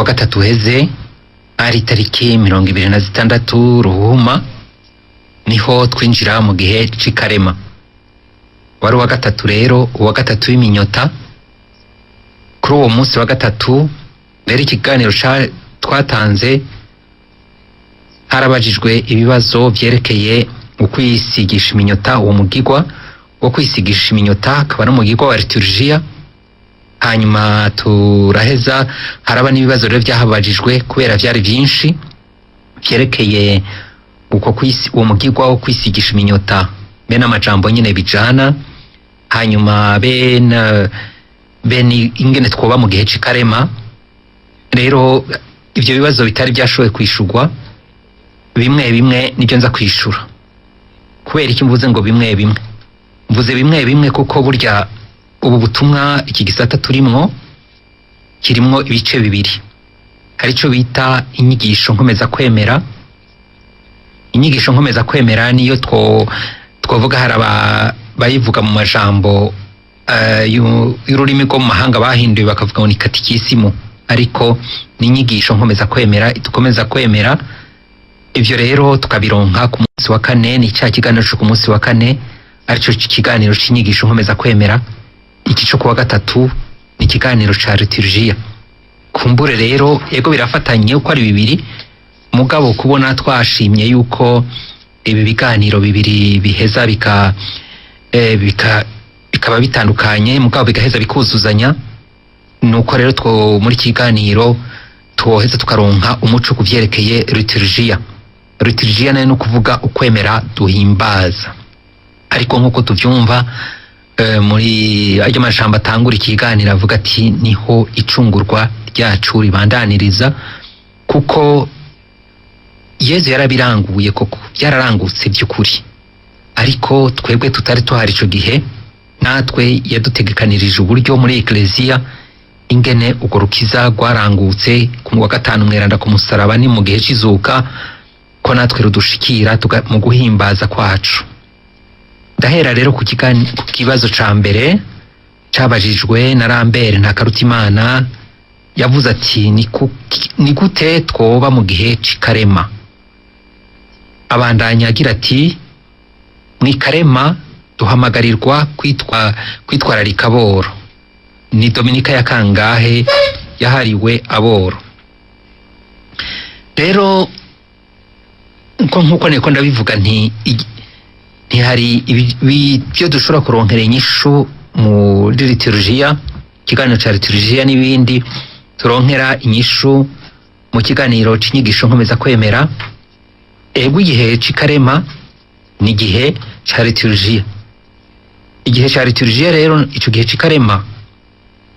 Gatatu uheze, ari tariki 26 Ruhuma, niho twinjira mu gihe c'ikarema. Wari uwa gatatu rero, uwa gatatu w'iminyota. Kuri uwo munsi wa gatatu rero, ikiganiro twatanze harabajijwe ibibazo vyerekeye ukwisigisha iminyota, uwo mugigwa wo kwisigisha iminyota akaba n'umugigwa wa liturgia. Hanyuma turaheza, haraba n'ibibazo rero vyahabajijwe, kubera vyari vyinshi vyerekeye uko kwisi, uwo mugigwa wo kwisigisha iminyota be n'amajambo nyene bijana, hanyuma be ingene twoba mu gihe c'ikarema. Rero ivyo bibazo bitari byashoboye kwishurwa, bimwe bimwe nibyo nza kwishura. Kubera iki mvuze ngo bimwe bimwe? Mvuze bimwe bimwe kuko burya ubu butumwa, iki gisata turimwo kirimwo ibice bibiri. Hari ico bita inyigisho nkomeza kwemera. Inyigisho nkomeza kwemera niyo twovuga, hari bayivuga mu majambo y'ururimi rwo mu mahanga bahinduye bakavuga ngo ni katikisimu, ariko ni inyigisho nkomeza kwemera, dukomeza kwemera. Ivyo rero tukabironka ku munsi wa kane, ni cya kiganiro co ku munsi wa kane, arico kiganiro c'inyigisho nkomeza kwemera. Iki co kuwa gatatu ni ikiganiro ca liturgia. Kumbure rero, yego, birafatanye uko ari bibiri, mugabo kubona twashimye yuko ibi biganiro bibiri biheza bikaba bitandukanye, mugabo bigaheza bikuzuzanya, nuko rero two muri kiganiro twoheza tukaronka umuco ku vyerekeye liturgia. Liturgia nayo ni ukuvuga ukwemera duhimbaza, ariko nk'uko tuvyumva muri aryo majambo atangura ikiganiro avuga ati: "Niho icungurwa ryacu ribandaniriza", kuko Yezu yarabiranguye koko, byararangutse by'ukuri, ariko twebwe tutari tuhari ico gihe, natwe yadutegekanirije uburyo muri ekleziya ingene urwo rukiza rwarangutse ku wa gatanu mweranda ku musaraba, ni mu gihe c'izuka, ko natwe rudushikira mu guhimbaza kwacu. Ndahera rero ku kibazo ca mbere cabajijwe na Lambert Ntakarutimana. Yavuze ati: "Ni gute twoba mu gihe c'ikarema?" Abandanya agira ati: "Mw'ikarema duhamagarirwa kwitwararika aboro. Ni dominika ya kangahe yahariwe aboro?" Rero nkuko niko ndabivuga, nti ntihari ibyo dushobora kuronkera inyishu muri liturgia, ikiganiro ca liturgia, n'ibindi turonkera inyishu mu kiganiro c'inyigisho nkomeza kwemera. Ego, igihe c'ikarema ni igihe ca liturgia. Igihe ca liturgia rero, ico gihe c'ikarema,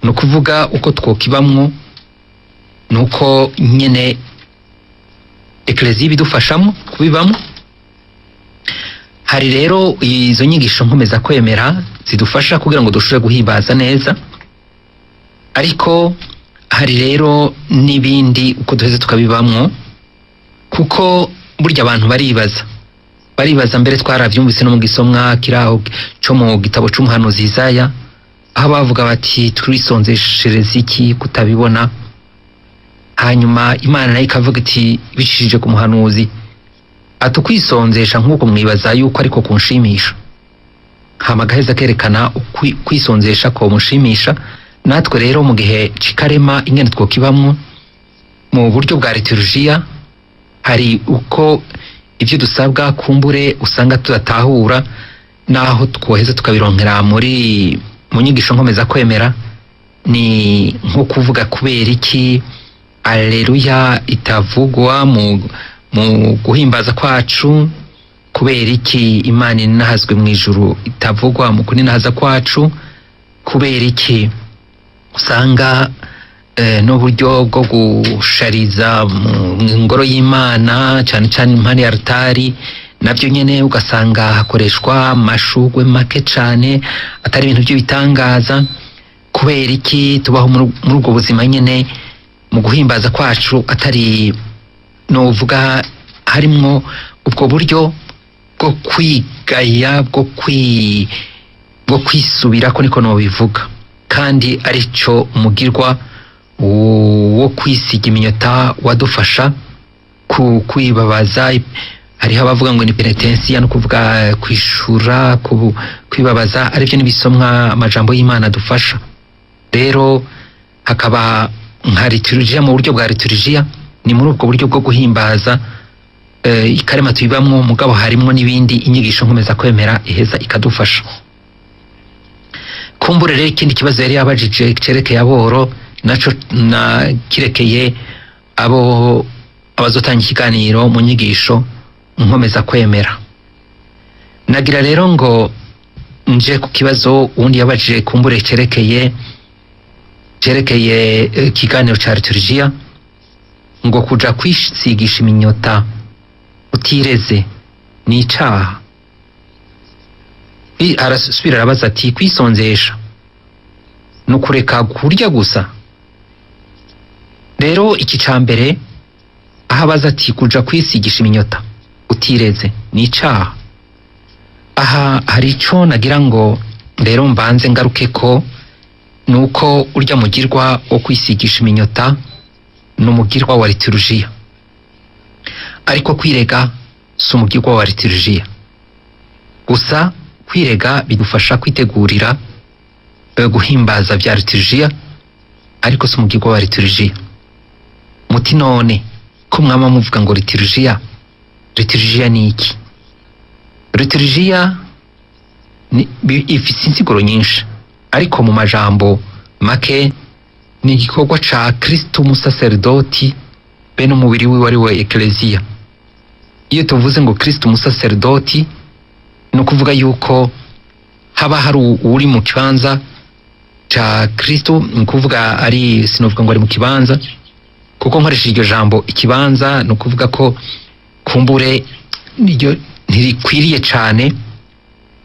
ni ukuvuga uko twokibamwo, ni uko nyene ekleziya ibidufashamo kubibamo. Hari rero izo nyigisho nkomeza kwemera zidufasha kugira ngo dushobore guhimbaza neza, ariko hari rero n'ibindi uko duheze tukabibamwo, kuko burya abantu baribaza. Mbere twaravyumvise no mu gisomwa kiraho co mu gitabo c'umuhanuzi Isaya, aho bavuga bati: "Turisonzeshereza iki kutabibona?" Hanyuma Imana nayo ikavuga iti, bicishije ku muhanuzi, ati: "Ukwisonzesha nk'uko mwibaza yuko ariko kunshimisha?" Hama agaheza kerekana kwisonzesha ko mushimisha. Natwe rero mu gihe c'ikarema, ingene twokibamwo mu buryo bwa liturgia, hari uko ibyo dusabwa kumbure usanga tudatahura, naho twoheza tukabironkera mu nyigisho nkomeza kwemera. Ni nko kuvuga: kubera iki aleluya itavugwa mu guhimbaza kwacu? Kubera iki Imana inahazwe mu ijuru itavugwa mu kuninahaza kwacu? Kubera iki usanga n'uburyo bwo gushariza mu ngoro y'Imana, cyane cyane impande ya altari, nabyo nyene ugasanga hakoreshwa amashugwe make cane, atari ibintu by'ibitangaza? Kubera iki tubaho muri ubwo buzima nyene mu guhimbaza kwacu atari novuga harimwo ubwo buryo bwo kwigaya, bwo kwisubirako, niko nobivuga, kandi arico umugirwa wo kwisiga iminyota wadufasha ku kwibabaza. Hariho abavuga ngo ni penetensiya, no kuvuga kwishura, kwibabaza, aribyo n'ibisomwa, amajambo y'Imana adufasha. Rero hakaba nka liturujia, mu buryo bwa liturujia ni muri ubwo buryo bwo guhimbaza ikarema tubibamwo, mugabo harimwo n'ibindi inyigisho nkomeza kwemera iheza ikadufasha. Kumbure rero ikindi kibazo yari yabajije cerekeye aboro, naco na kirekeye abo abazotanga ikiganiro mu nyigisho nkomeza kwemera. Nagira rero ngo nje ku kibazo uwundi yabajije, kumbure cerekeye ikiganiro ca liturujia, ngo kuja kwisigisha iminyota utireze ni icaha. Arasubira arabaza ati kwisonzesha ni ukureka kurya gusa? Rero iki ca mbere, aho abaza ati kuja kwisigisha iminyota utireze ni icaha, aha hari ico nagira ngo rero mbanze ngaruke ko nuko urya mugirwa wo kwisigisha iminyota ni umugirwa wa liturujia, ariko kwirega si umugirwa wa liturujia. Gusa kwirega bidufasha kwitegurira guhimbaza vya liturujia, ariko si umugirwa wa liturujia. Muti none ko mwama muvuga ngo liturujia, liturujia ni iki? Liturujia ifise insiguro nyinshi, ariko mu majambo make ni igikorwa ca Kristo umusaserdoti be n'umubiri wiwe, ari we Ekleziya. Iyo tuvuze ngo Kristo umusaserdoti, ni ukuvuga yuko haba hari uri mu kibanza ca Kristo, ni ukuvuga ari, sinovuga ngo ari mu kibanza, kuko nkoresheje iryo jambo ikibanza, ni ukuvuga ko kumbure iryo ntirikwiriye cane.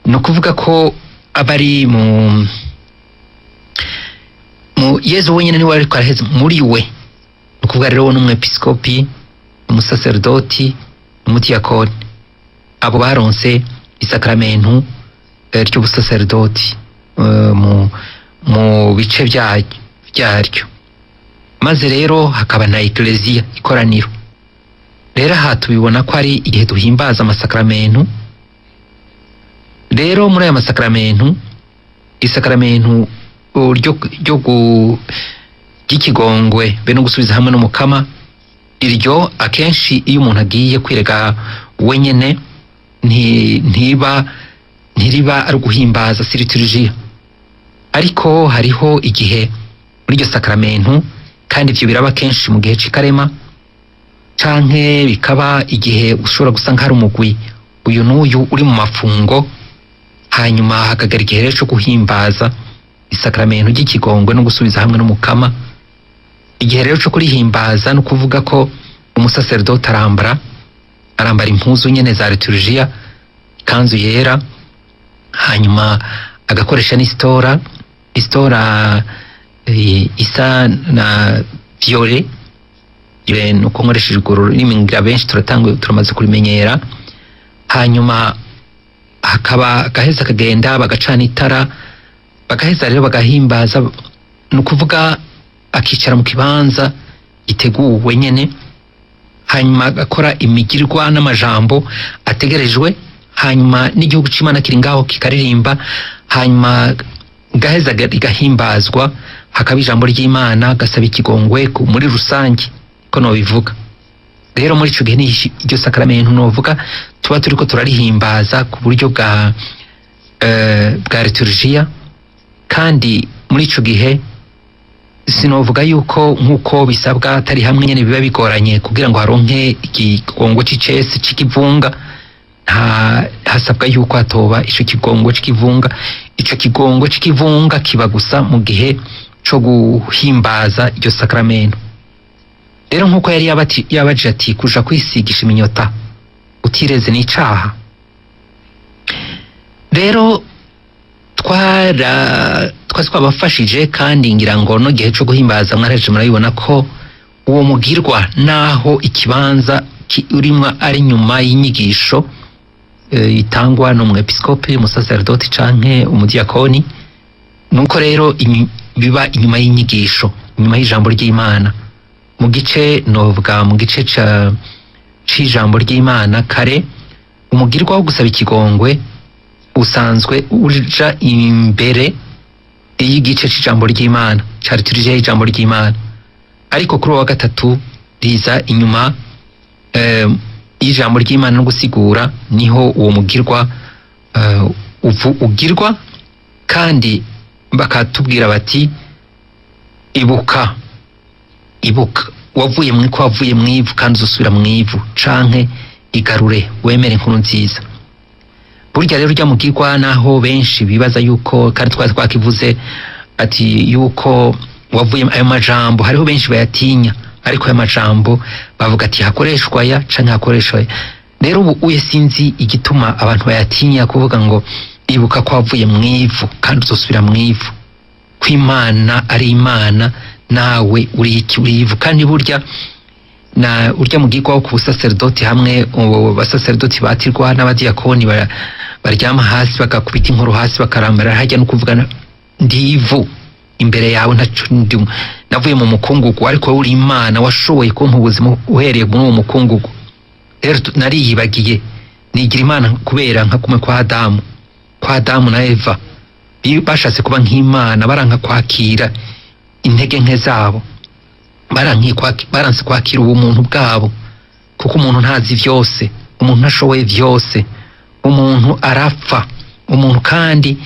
Ni ukuvuga ko aba ari mu Yezu wenyine niwe ariko araheza muri we. Ni ukuvuga rero n'umwepiskopi, umusaserdoti, umudiyakoni, abo baronse isakramentu ry'ubusaserdoti mu bice byaryo. Maze rero hakaba na ekleziya, ikoraniro. Rero aha tubibona ko ari igihe duhimbaza amasakramentu. Rero muri aya masakramentu, isakramentu ryo ry'ikigongwe be no gusubiza hamwe n'Umukama, iryo akenshi iyo umuntu agiye kwirega wenyene ntiba ntiriba ari uguhimbaza, si liturujia. Ariko hariho igihe muri iryo sakramentu, kandi ivyo biraba kenshi mu gihe c'ikarema, canke bikaba igihe ushobora gusanga hari umugwi uyu n'uyu uri mu mafungo, hanyuma hakagera igihe rero co guhimbaza isakramentu ry'ikigongwe no gusubiza hamwe n'Umukama. Igihe rero co kurihimbaza, no kuvuga ko umusaserdoti arambara impuzu nyene za liturujia, ikanzu yera, hanyuma agakoresha n'istora, istora isa na violet. Nuko nkoresheje urwo rurimi, ngira benshi turatangwe turamaze kurimenyera. Hanyuma hakaba agaheza akagenda bagacana itara, bagaheza rero bagahimbaza, ni ukuvuga akicara mu kibanza giteguwe nyene, hanyuma agakora imigirwa n'amajambo ategerejwe, hanyuma n'igihugu c'Imana kiri ngaho kikaririmba, hanyuma gaheza igahimbazwa, hakaba ijambo ry'Imana, gasaba ikigongwe muri rusange, ko nobivuga. Rero muri ico gihe ni iryo sakramentu novuga tuba turiko turarihimbaza ku buryo bwa liturujia. Kandi muri ico gihe sinovuga yuko nkuko bisabwa atari hamwe nyene biba bigoranye kugira ngo haronke ikigongo c'icesi c'ikivunga. Nta hasabwa yuko hatoba ico kigongo c'ikivunga. Ico kigongo c'ikivunga kiba gusa mu gihe co guhimbaza iryo sakramento. Rero nkuko yari yabajije ati kuja kwisigisha iminyota utireze ni icaha, rero twari twabafashije, kandi ngira ngo no gihe co guhimbaza mwaraje murabibona ko uwo mugirwa, naho ikibanza urimwo ari nyuma y'inyigisho itangwa n'umwepiskopi, umusaserdoti canke umudiyakoni, nuko rero biba inyuma y'inyigisho. inyuma y'ijambo ry'Imana, mu gice novuga mu gice c'ijambo ry'Imana kare, umugirwa wo gusaba ikigongwe usanzwe uja imbere y'igice c'ijambo ry'Imana, ca liturujia y'ijambo ry'Imana, ariko kuri uwo wa gatatu riza inyuma y'ijambo ry'Imana no gusigura, niho uwo mugirwa ugirwa. Kandi bakatubwira bati ibuka, ibuka wavuye mu ko wavuye mu ivu kandi uzosubira mu ivu, canke igarure wemere inkuru nziza. Burya rero urya mugirwa, naho benshi bibaza yuko, kandi twari twakivuze ati yuko wavuye, ayo majambo hariho benshi bayatinya, ariko ayo majambo bavuga ati hakoreshwa aya canke hakoreshwa aya. Rero ubu uye sinzi igituma abantu bayatinya kuvuga ngo ibuka ko wavuye mu ivu kandi uzosubira mu ivu, ko Imana ari Imana nawe uri iki? Uri ivu. Kandi burya na urya mugirwa wo ku busaserdoti, hamwe ubu basaserdoti batirwa n'abadiyakoni baryama hasi, bagakubita inkoro hasi, bakarambara hajya, no kuvuga ndivu imbere yawe, ntaco ndi, navuye mu mukungugu, ariko wowe uri Imana, washoboye kumpa ubuzima uhereye muri uwo mukungugu. Rero nariyibagiye nigira Imana kubera nka kumwe kwa Adamu na Eva. Bashatse kuba nk'Imana, baranka kwakira intege nke zabo, baranse kwakira ubumuntu bwabo, kuko umuntu ntazi vyose, umuntu ntashoboye vyose, umuntu arapfa, umuntu kandi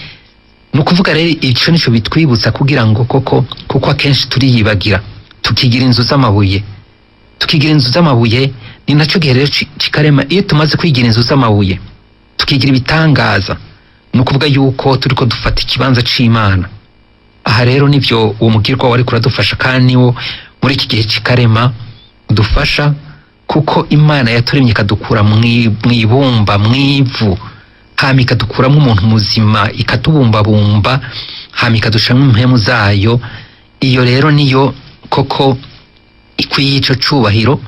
ni ukuvuga rero ico nico bitwibutsa kugira ngo koko, kuko akenshi turiyibagira tukigira inzu z'amabuye, tukigira inzu z'amabuye. Ni naco gihe rero cikarema, iyo tumaze kwigira inzu z'amabuye tukigira ibitangaza, ni ukuvuga yuko turiko dufata ikibanza c'Imana. Aha rero nivyo uwo mugirwa wari kuradufasha, kandi niwo muri iki gihe c'ikarema udufasha, kuko Imana yaturemye ikadukura mw'ibumba, mw'ivu, hama ikadukuramo umuntu muzima, ikatubumbabumba, hama ikadushiramo impwemu zayo. Iyo rero niyo koko ikwiye ico cubahiro.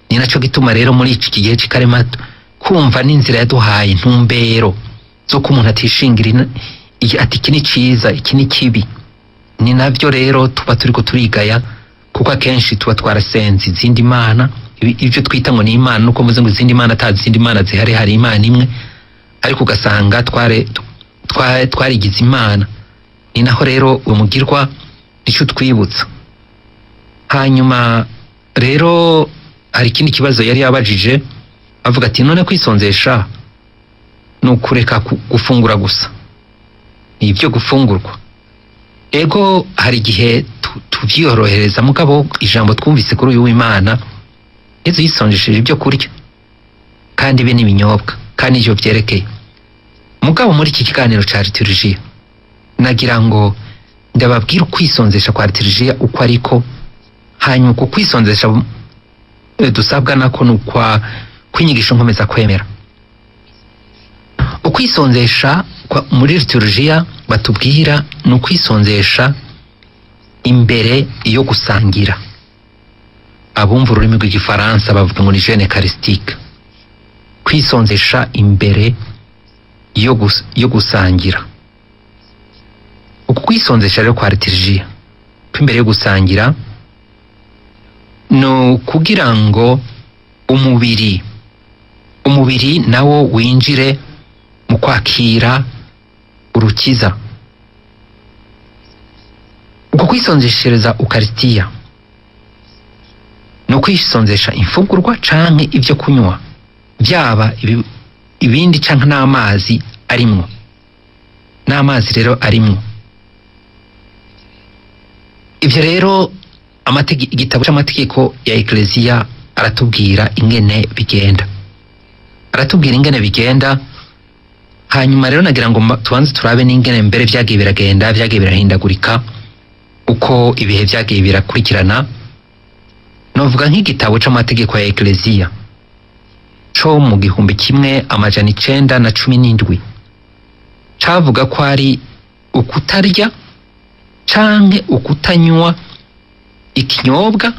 Ni naco gituma rero muri iki gihe c'ikarema kumva n'inzira yaduhaye, intumbero zo ko umuntu atishingira ati iki ni ciza, iki ni kibi. Ni navyo rero tuba turiko turigaya, kuko akenshi tuba twarasenze izindi mana, ibyo twita ngo ni imana, nuko mvuze ngo izindi mana, ata zindi mana zihari, hari Imana imwe, ariko ugasanga twarigize imana. Ni naho rero uwo mugirwa nicyo utwibutsa. Hanyuma rero hari ikindi kibazo yari yabajije, avuga ati none kwisonzesha ni ukureka gufungura gusa, ni ibyo gufungurwa? Ego, hari igihe tuvyiyorohereza, mugabo ijambo twumvise kuri uyu w'Imana, Yezu yisonjesheje ibyo kurya kandi be n'ibinyobwa, kandi ivyo vyerekeye. Mugabo muri iki kiganiro ca liturujia nagira ngo ndababwire ukwisonzesha kwa liturujia uko ariko. Hanyuma uko kwisonzesha dusabwa nako ni ukwa kwinyigisho nkomeza kwemera. Ukwisonzesha muri liturujia batubwira ni ukwisonzesha imbere yo gusangira. Abumva ururimi rw'igifaransa bavuga ngo ni jeûne eucharistique, kwisonzesha imbere yo gusangira. Uku kwisonzesha rero kwa liturujia kw'imbere yo gusangira ni ukugira ngo umubiri nawo winjire mu kwakira urukiza. Uko kwisonzeshereza ukarisitiya ni ukwisonzesha imfungurwa canke ibyo kunywa, byaba ibindi canke n'amazi arimwo, n'amazi rero arimwo. Ivyo rero igitabo c'amategeko ya Ekleziya aratubwira ingene bigenda, aratubwira ingene bigenda. Hanyuma rero nagira ngo tubanze turabe n'ingene mbere vyagiye biragenda, vyagiye birahindagurika uko ibihe vyagiye birakurikirana. Novuga nk'igitabo c'amategeko ya Ekleziya co mu 1917 cavuga ko ari ukutarya canke ukutanywa ikinyobwa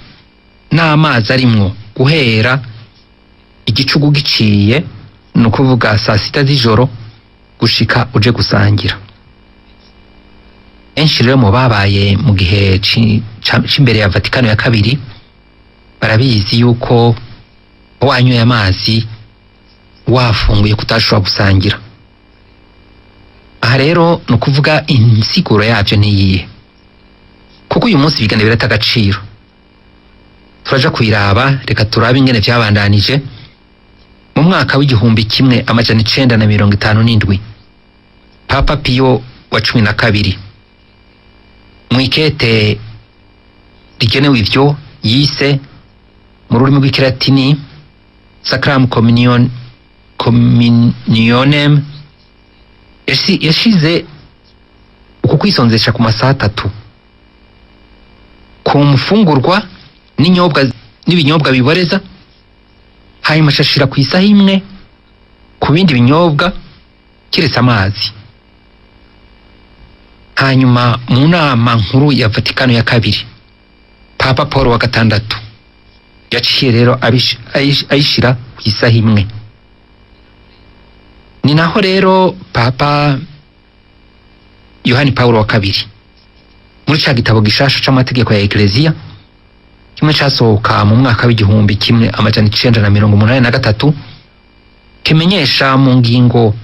n'amazi arimwo guhera igicugu giciye, ni ukuvuga saa sita z'ijoro, gushika uje gusangira. Benshi rero mu babaye mu gihe c'imbere ya Vatikano ya kabiri barabizi yuko wanyoye amazi wafunguye kutashobora gusangira. Aha rero ni ukuvuga insiguro yabyo niyihe, kuko uyu munsi ibiganiro birata agaciro, turaja kuyiraba. Reka turabe ingene vyabandanije. Mu mwaka w'1957, Papa Pio wa 12, mw'ikete rigenewe ivyo yise mu rurimi rw'ikilatini Sacram Communionem, yashize uku kwisonzesha ku masaha 3 ku mfungurwa n'ibinyobwa biboreza, hanyuma ashashira ku isaha 1 ku bindi binyobwa kiretse amazi. Hanyuma mu nama nkuru ya Vatikano ya kabiri, Papa Paul wa 6 yaciye rero ayishira ku isaha 1. Ni naho rero Papa Yohani Paulo wa 2 muri ca gitabo gishasha c'amategeko ya Eklezia, kimwe casohoka mu mwaka w'1983, kimenyesha mu ngingo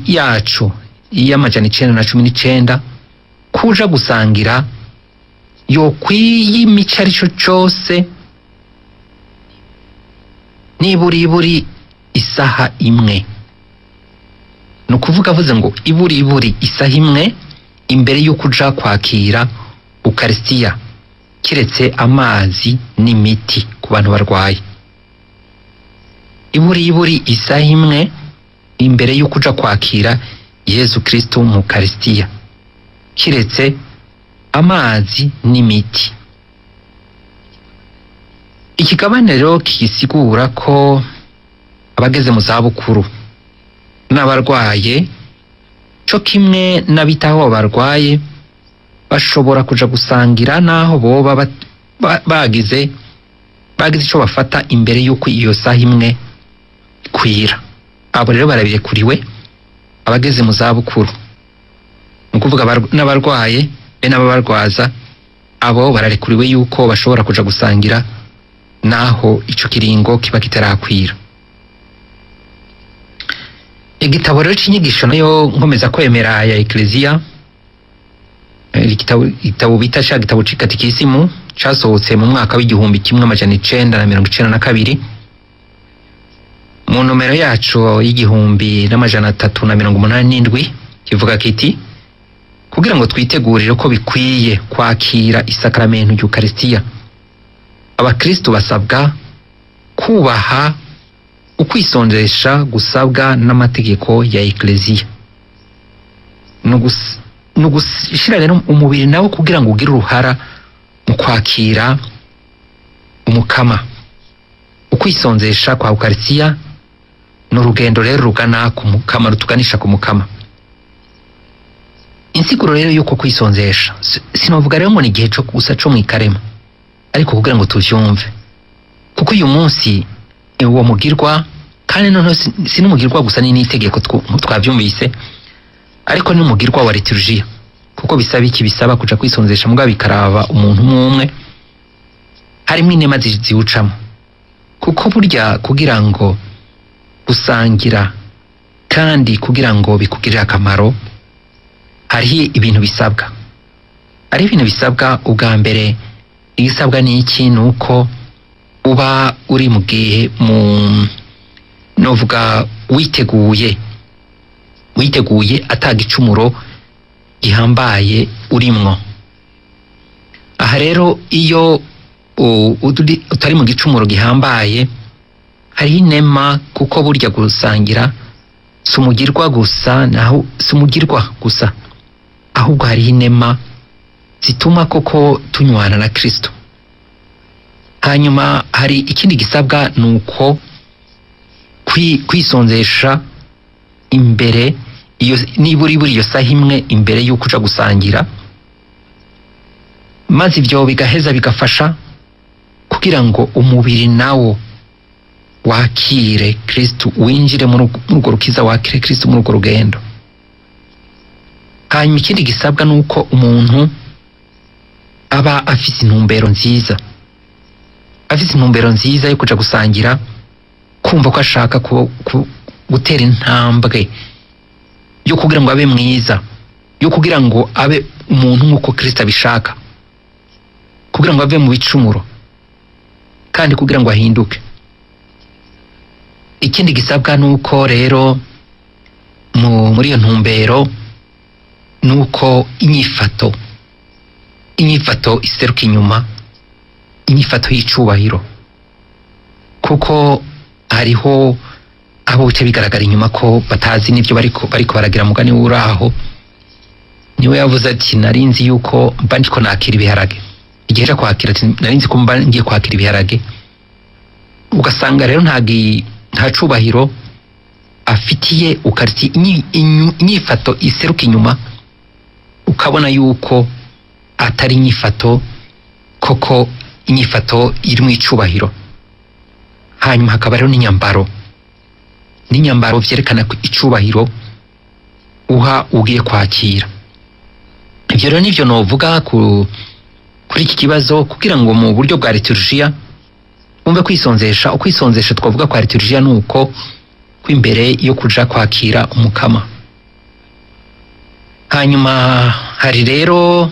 yaco y'919 kuja gusangira yokwiyimica arico cose niburiburi isaha 1. Ni ukuvuga avuze ngo iburiburi isaha 1 imbere y'uko uja kwakira Ukarisitiya, kiretse amazi n'imiti ku bantu barwaye. Iburiburi isaha 1 imbere y'uko uja kwakira Yezu Kristo mu Ukarisitiya, kiretse amazi n'imiti. Ikigabane rero kisigura ko abageze mu zabukuru n'abarwaye co kimwe n'abitaho barwaye bashobora kuja gusangira naho boba bagize ico bafata imbere y'uko iyo saha 1 ikwira. Abo rero barabirekuriwe, abageze mu zabukuru, ni ukuvuga n'abarwaye be n'ababarwaza, abo bararekuriwe yuko bashobora kuja gusangira naho ico kiringo kiba kitarakwira. Igitabo rero c'inyigisho nayo nkomeza kwemera ya Eklezia, igitabo bita ca gitabo c'ikatikisimu casohotse mu mwaka w'1992, mu nomero yaco y'1387, kivuga kiti: kugira ngo twitegurire ko bikwiye kwakira isakramentu ry'Ukarisitiya, abakristo basabwa kubaha ukwisonzesha gusabwa n'amategeko ya Eklezia. Nugushira rero umubiri nawo kugira ngo ugire uruhara mu kwakira umukama. Ukwisonzesha kwa Ukarisitiya ni urugendo rero rugana ku mukama, rutuganisha ku mukama. Insiguro rero yuko kwisonzesha, sinovuga rero ngo ni igihe co gusa co mw'ikarema, ariko kugira ngo tuvyumve, kuko uyu munsi uwo mugirwa, kandi noneho si n'umugirwa gusa, ni n'itegeko twavyumvise, ariko ni umugirwa wa liturgia, kuko bisaba iki? Bisaba kuja kwisonzesha, mugabo bikaraba umuntu umwe, harimo inema ziwucamo, kuko burya kugira ngo gusangira kandi kugira ngo bikugirire akamaro, hariho ibintu bisabwa. Hari ibintu bisabwa. Ubwa mbere igisabwa ni iki? Ni uko uba uri mu gihe mu novuga witeguye atagicumuro gihambaye urimwo. Aha rero iyo utari mu gicumuro gihambaye, hariho inema, kuko burya gusangira si umugirwa gusa, naho si umugirwa gusa, ahubwo hariho inema zituma koko tunywana na Kristo. Hanyuma hari ikindi gisabwa, nuko kwisonzesha imbere iyo niburi buri iyo saha 1 imbere y'uko uja gusangira, maze ivyo bigaheza bigafasha kugira ngo umubiri nawo wakire Kristo, winjire muri urwo rukiza, wakire Kristo muri urwo rugendo. Hanyuma ikindi gisabwa ni uko umuntu aba afise intumbero nziza, afise intumbero nziza yo kuja gusangira, kumva ko ashaka gutera intambwe yo kugira ngo abe mwiza, yo kugira ngo abe umuntu nk'uko Kristo abishaka, kugira ngo ave mu bicumuro kandi kugira ngo ahinduke. Ikindi gisabwa ni uko rero muri iyo ntumbero ni uko inyifato iseruka inyuma, inyifato y'icubahiro, kuko hariho abo bica bigaragara inyuma ko batazi n'ibyo bariko baragira. Mugani w'uraho niwe yavuze ati narinzi yuko mba ndiko nakira ibiharage, igihe aja kwakira ati narinzi ko mba ngiye kwakira ibiharage. Ugasanga rero nta cubahiro afitiye ukariti, inyifato iseruka inyuma ukabona yuko atari inyifato koko, inyifato iri mu icubahiro. Hanyuma hakaba rero n'inyambaro vyerekana ko icubahiro uha ugiye kwakira. Ivyo rero nivyo novuga kuri iki kibazo, kugira ngo mu buryo bwa liturgia wumve kwisonzesha. Ukwisonzesha twavuga kwa liturgia ni uko kw'imbere yo kuja kwakira umukama. Hanyuma hari rero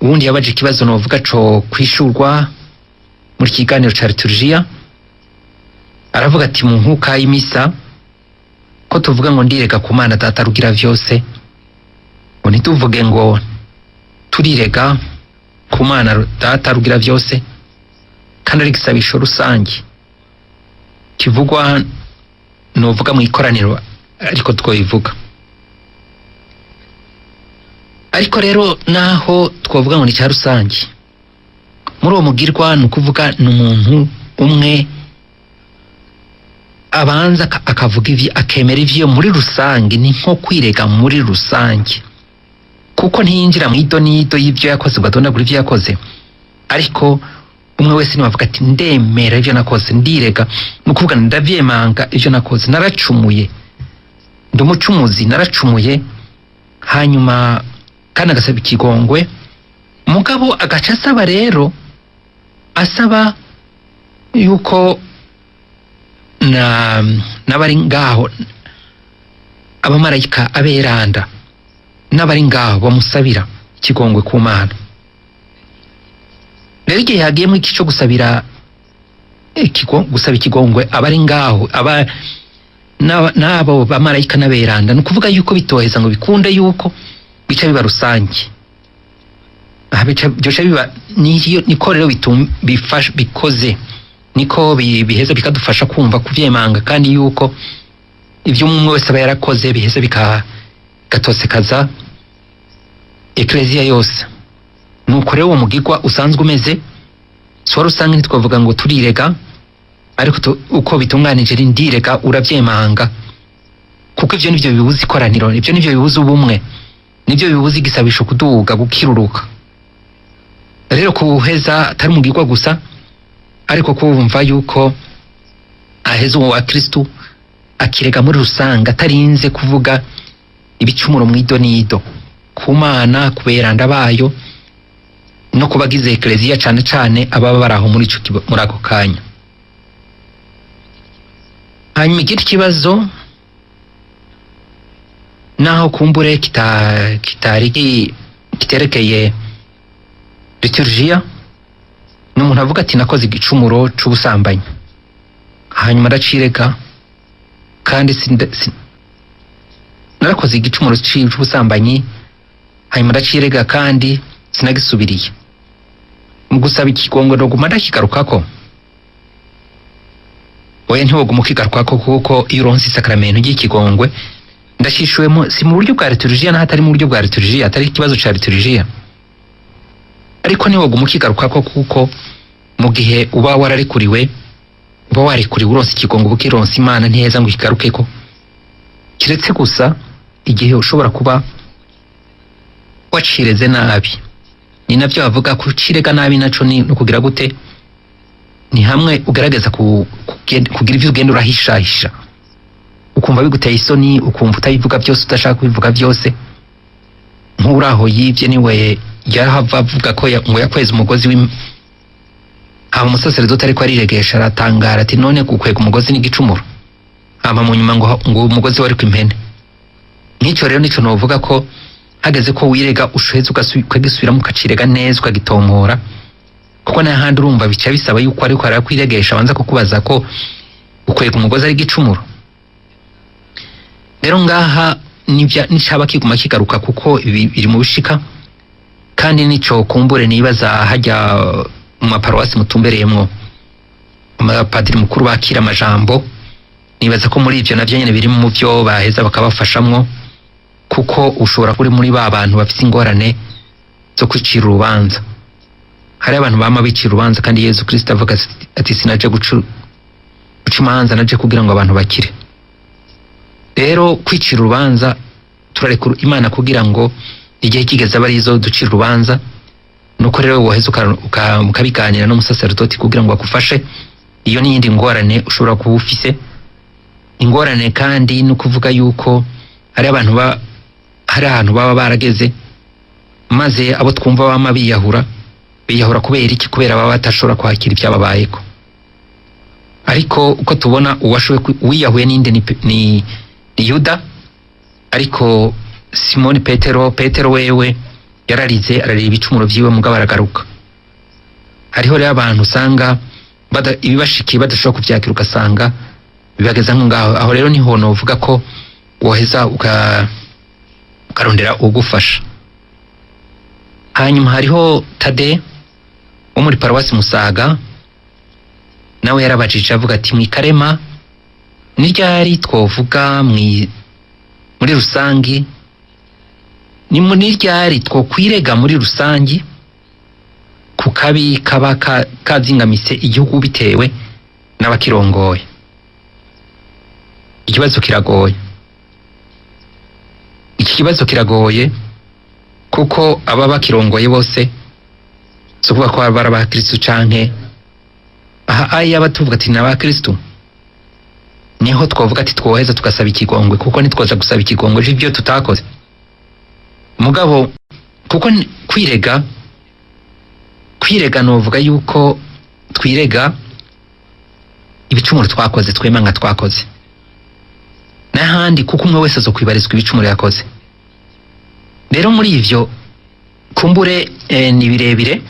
uwundi yabaje ikibazo novuga co kwishurwa muri kiganiro ca liturgia. Aravuga ati mu nkuka y'imisa ko tuvuga ngo ndirega ku Mana Data rugira vyose, ngo ntituvuge ngo turirega ku Mana Data rugira vyose, kandi ari igisabisho rusange kivugwa novuga mu ikoraniro, ariko twobivuga. Ariko rero naho twovuga ngo ni cya rusange, muri uwo mugirwa ni ukuvuga ni umuntu umwe abanza akavuga ivyo, akemera ivyo muri rusange. Ni nko kwirega muri rusange, kuko ntiyinjira mu ido n'ido y'ivyo yakoze ngo atondagure ivyo yakoze, ariko umwe wese niwe avuga ati ndemera ivyo nakoze, ndirega, ni ukuvuga ndavyemanga ivyo nakoze, naracumuye, ndi umucumuzi, naracumuye. Hanyuma kandi agasaba ikigongwe, mugabo agaca asaba rero, asaba yuko na n'abari ngaho, abamarayika, aberanda n'abari ngaho bamusabira ikigongwe ku Mana. Rero igihe hagiyemo iki cyo gusabira gusaba ikigongwe abari ngaho, aba n'abo bamarayika n'aberanda, ni ukuvuga yuko bitoheza ngo bikunde yuko bica biba rusange. Aha byoca biba niyo, niko rero bifasha bikoze, niko biheza bikadufasha kumva kuvyemanga kandi yuko ivyo umwe wese aba yarakoze biheza bigatosekaza ekleziya yose. Nuko rero uwo mugigwa usanzwe umeze si wari usange, ntitwavuga ngo turirega, ariko uko bitunganije ni ndirega, uravyemanga, kuko ivyo nivyo bibuza ikoraniro, ivyo nivyo bibuza ubumwe, nivyo bibuza igisabisho kuduga gukiruruka. Rero kuheza atari umugigwa gusa, ariko kumva yuko aheza uwo wa Kristu akirega muri rusange, atarinze kuvuga ibicumuro mu ido n'ido ku Mana, ku beranda bayo no kubagize ekleziya, cane cane ababa bari aho muri ako kanya. Hanyuma ikindi kibazo, naho kumbure kitari kiterekeye liturgia, ni umuntu avuga ati nakoze igicumuro c'ubusambanyi, hanyuma ndacirega, kandi narakoze igicumuro c'ubusambanyi, hanyuma ndacirega kandi sinagisubiriye. Mu gusaba ikigongwe ndoguma ndakigarukako? Oya, ntiwoguma ukigarukako, kuko iyo uronse isakaramentu ry'ikigongwe, ndacishuwemo si mu buryo bwa liturgia, naho atari mu buryo bwa liturgia, atari ikibazo ca liturgia, ariko ntiwoguma ukigarukako, kuko mu gihe uba wararekuriwe, uba warekuriwe, uronse ikigongwe, ukironse Imana, ntiheza ngo ukigarukeko, kiretse gusa igihe ushobora kuba wacireze nabi. Ni navyo bavuga kucirega nabi, naco ni no kugira gute? Ni hamwe ugerageza kugira ivyo ugenda urahishahisha, ukumva biguteye isoni, ukumva utabivuga byose, udashaka kubivuga byose. Nk'uraho yivye niwe yahava avuga ko ngo yakweze umugozi hama umusaseredoti ariko ariregesha aratangara ati: "None gukwega umugozi n'igicumuro?" Hama mu nyuma ngo umugozi wari impene. Nk'icyo rero nico novuga ko hageze ko wirega, ushoheza ukagisubiramo, ukacirega neza, ukagitomora, kuko n'ahandi urumva bica bisaba yuko ariko arakwiregesha abanza kukubaza ko ukwega umugozi ari igicumuro. Rero ngaha nicaba kiguma kigaruka, kuko ibi biri mu bishika, kandi nico kumbure nibaza hajya mu maparuwasi mutumbereyemwo amapadiri mukuru bakira amajambo, nibaza ko muri ivyo navyo nyene biri mu vyo baheza bakabafashamwo, kuko ushobora kuri muri ba bantu bafise ingorane zo kwicira urubanza. Hari abantu bama bicira urubanza, kandi Yezu Kristo avuga ati: "Sinaje guca imanza, naje kugira ngo abantu bakire." Rero kwicira urubanza turarekura Imana kugira ngo igihe kigeze abe arizo ducira urubanza. Nuko rero woheza ukabiganira n'umusaserodoti kugira ngo agufashe. Iyo ni iyindi ngorane ushobora kuba ufise. Ingorane kandi ni ukuvuga yuko hari abantu hari ahantu baba barageze, maze abo twumva bama biyahura, biyahura kubera iki? Kubera baba batashobora kwakira ibyababayeko. Ariko uko tubona, uwashoboye uwiyahuye ninde? Ni Yuda. Ariko Simoni Petero, Petero wewe yararize, ararira ibicumuro vyiwe, mugabo aragaruka. Hariho rero abantu usanga ibibashikiye badashobora kuvyakira, ugasanga bibageza nko ngaho. Aho rero niho novuga ko woheza ukarondera ugufasha. Hanyuma hariho Tade wo muri paruwasi Musaga, nawe yarabajije avuga ati: "Mwikarema ni ryari twovuga muri rusangi, ni muri ryari twokwirega muri rusangi ku kabi kaba kazingamise igihugu bitewe n'abakirongoye?" Ikibazo kiragoye, iki kibazo kiragoye, kuko aba bakirongoye bose si ukuvuga ko baba ari abakristu, canke aha aya tuvuga ati ni abakristu, niho twovuga ati twoheza tugasaba ikigongwe, kuko ntitwoza gusaba ikigongwe c'ivyo tutakoze. Mugabo kuko kwirega novuga yuko twirega ibicumuro twakoze, twemanga twakoze n'ahandi, kuko umwe wese azokwibarizwa ibicumuro yakoze. Rero muri ivyo kumbure ni birebire.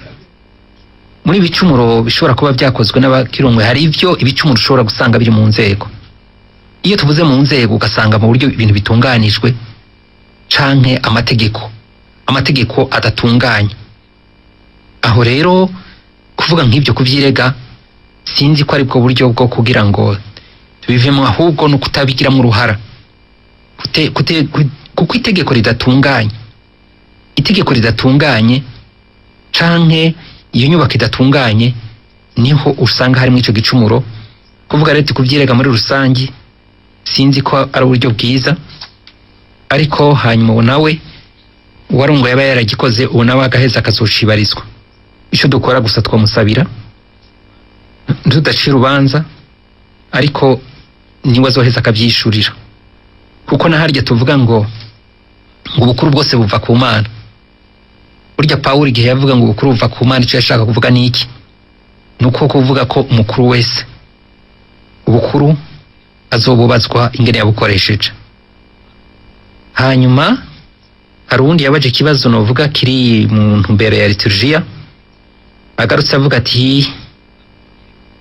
Muri ibicumuro bishobora kuba byakozwe n'abakirongwe, hari ivyo ibicumuro ushobora gusanga biri mu nzego. Iyo tuvuze mu nzego, ugasanga mu buryo ibintu bitunganijwe canke amategeko adatunganye. Aho rero kuvuga nk'ibyo, kuvyirega, sinzi ko aribwo buryo bwo kugira ngo tubivemo, ahubwo no kutabigiramo uruhara. Kuko itegeko ridatunganye, itegeko ridatunganye canke iyo nyubako idatunganye, niho usanga harimo ico gicumuro. Kuvuga rero kuvyirega muri rusangi, sinzi ko ari uburyo bwiza. Ariko hanyuma uwo nawe uwarungo yaba yaragikoze, uwo nawe agaheza akazoshibarizwa. Ico dukora gusa, twamusabira ntudacira urubanza, ariko niwe azoheza akavyishurira, kuko na harya tuvuga ngo ubukuru bwose buva ku Mana. Burya Pawulo igihe yavuga ngo ubukuru buva ku Mana, ico yashaka kuvuga ni iki? Ni uko kuvuga ko umukuru wese ubukuru azobubazwa ingene yabukoresheje. Hanyuma hari uwundi yabaje ikibazo novuga kiri mu ntumbero ya liturgiya. Agarutse avuga ati: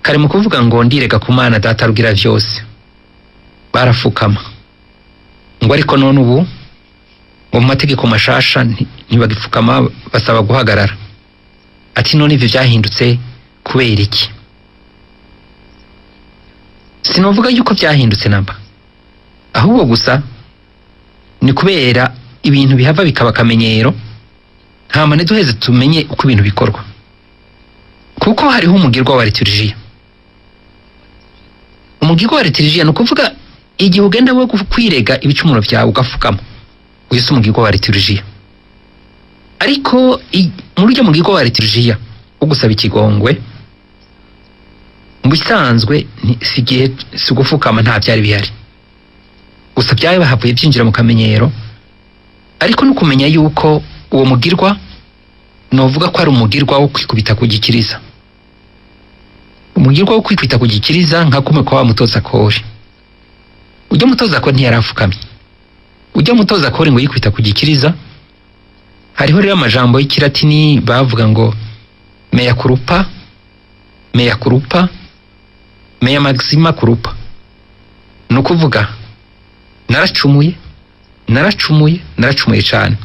"Kare mu kuvuga ngo ndirega ku Mana Data rugira vyose, barafukama, ngo ariko none ubu ngo mu mategeko mashasha ntibagifukama, basaba guhagarara." Ati: "None ivyo vyahindutse kubera iki?" Sinovuga yuko vyahindutse namba, ahubwo gusa ni kubera ibintu bihava bikaba akamenyero, hama ntiduheze tumenye uko ibintu bikorwa. Kuko hariho umugirwa wa liturgiya. Umugirwa wa liturgiya ni ukuvuga igihe ugenda we kwirega ibicumuro vyawe ugafukama, uyu si umugirwa wa liturgiya. Ariko muri uryo mugirwa wa liturgiya wo gusaba ikigongwe, mu bisanzwe si igihe, si gufukama, nta vyari bihari, gusa byari bahavuye byinjira mu kamenyero. Ariko no kumenya yuko uwo mugirwa novuga ko ari umugirwa wo kwikubita ku gikiriza, umugirwa wo kwikubita ku gikiriza nka kumwe kwa wa mutoza kori. Ujya mutoza kori ntiyarafukamye, ujya mutoza kori ngo yikwita ku gikiriza. Hariho rero amajambo y'ikilatini bavuga ngo mea culpa, mea culpa, mea maxima culpa, ni ukuvuga naracumuye, naracumuye, naracumuye cyane.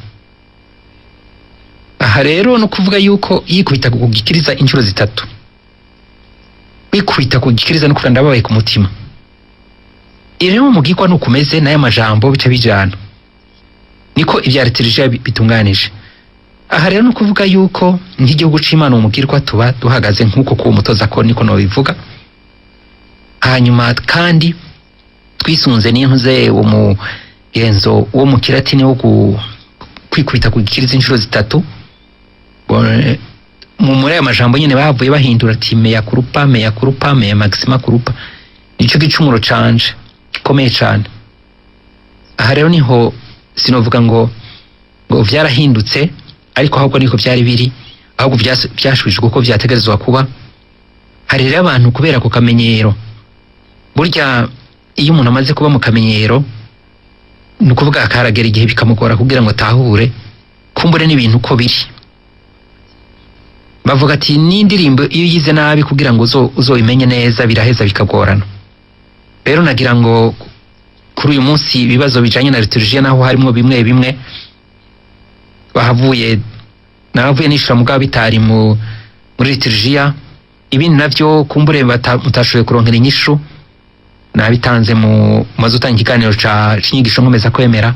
Aha rero ni ukuvuga yuko yikubita ku gikiriza inshuro zitatu. Kwikubita ku gikiriza no kuvuga ndababaye ku mutima. Rero umugirwa nuko umeze, n'aya majambo bica bijana, niko ibya liturujia bitunganije. Aha rero ni ukuvuga yuko nk'igihugu c'Imana umugirwa tuba duhagaze nk'uko kuwo mutoza ko niko nobivuga. Hanyuma kandi twisunze n'intuze umugenzo wo mu kilatini wo kwikubita ku gikiriza inshuro zitatu. Muri ayo majambo nyene bahavuye bahindura ati mea culpa, mea culpa, mea maxima culpa, nico gicumuro canje gikomeye cane. Aha rero niho sinovuga ngo vyarahindutse, ariko ahubwo niko vyari biri, ahubwo vyashubijwe uko vyategerezwa kuba. Hari rero abantu kubera ku kamenyero, burya iyo umuntu amaze kuba mu kamenyero, ni ukuvuga akaragera igihe bikamugora kugira ngo atahure kumbure n'ibintu uko biri. Bavuga ati n'indirimbo iyo uyize nabi kugira ngo uzoyimenye neza biraheza bikagorana. Rero nagira ngo kuri uyu munsi ibibazo bijanye na liturujia, naho harimo bimwe bimwe bahavuye nahavuye nishura mugabo bitari muri liturujia, ibindi navyo kumbure mutashoboye kuronkera inyishu, nabitanze mu maze utanga ikiganiro ca c'inyigisho nkomeza kwemera,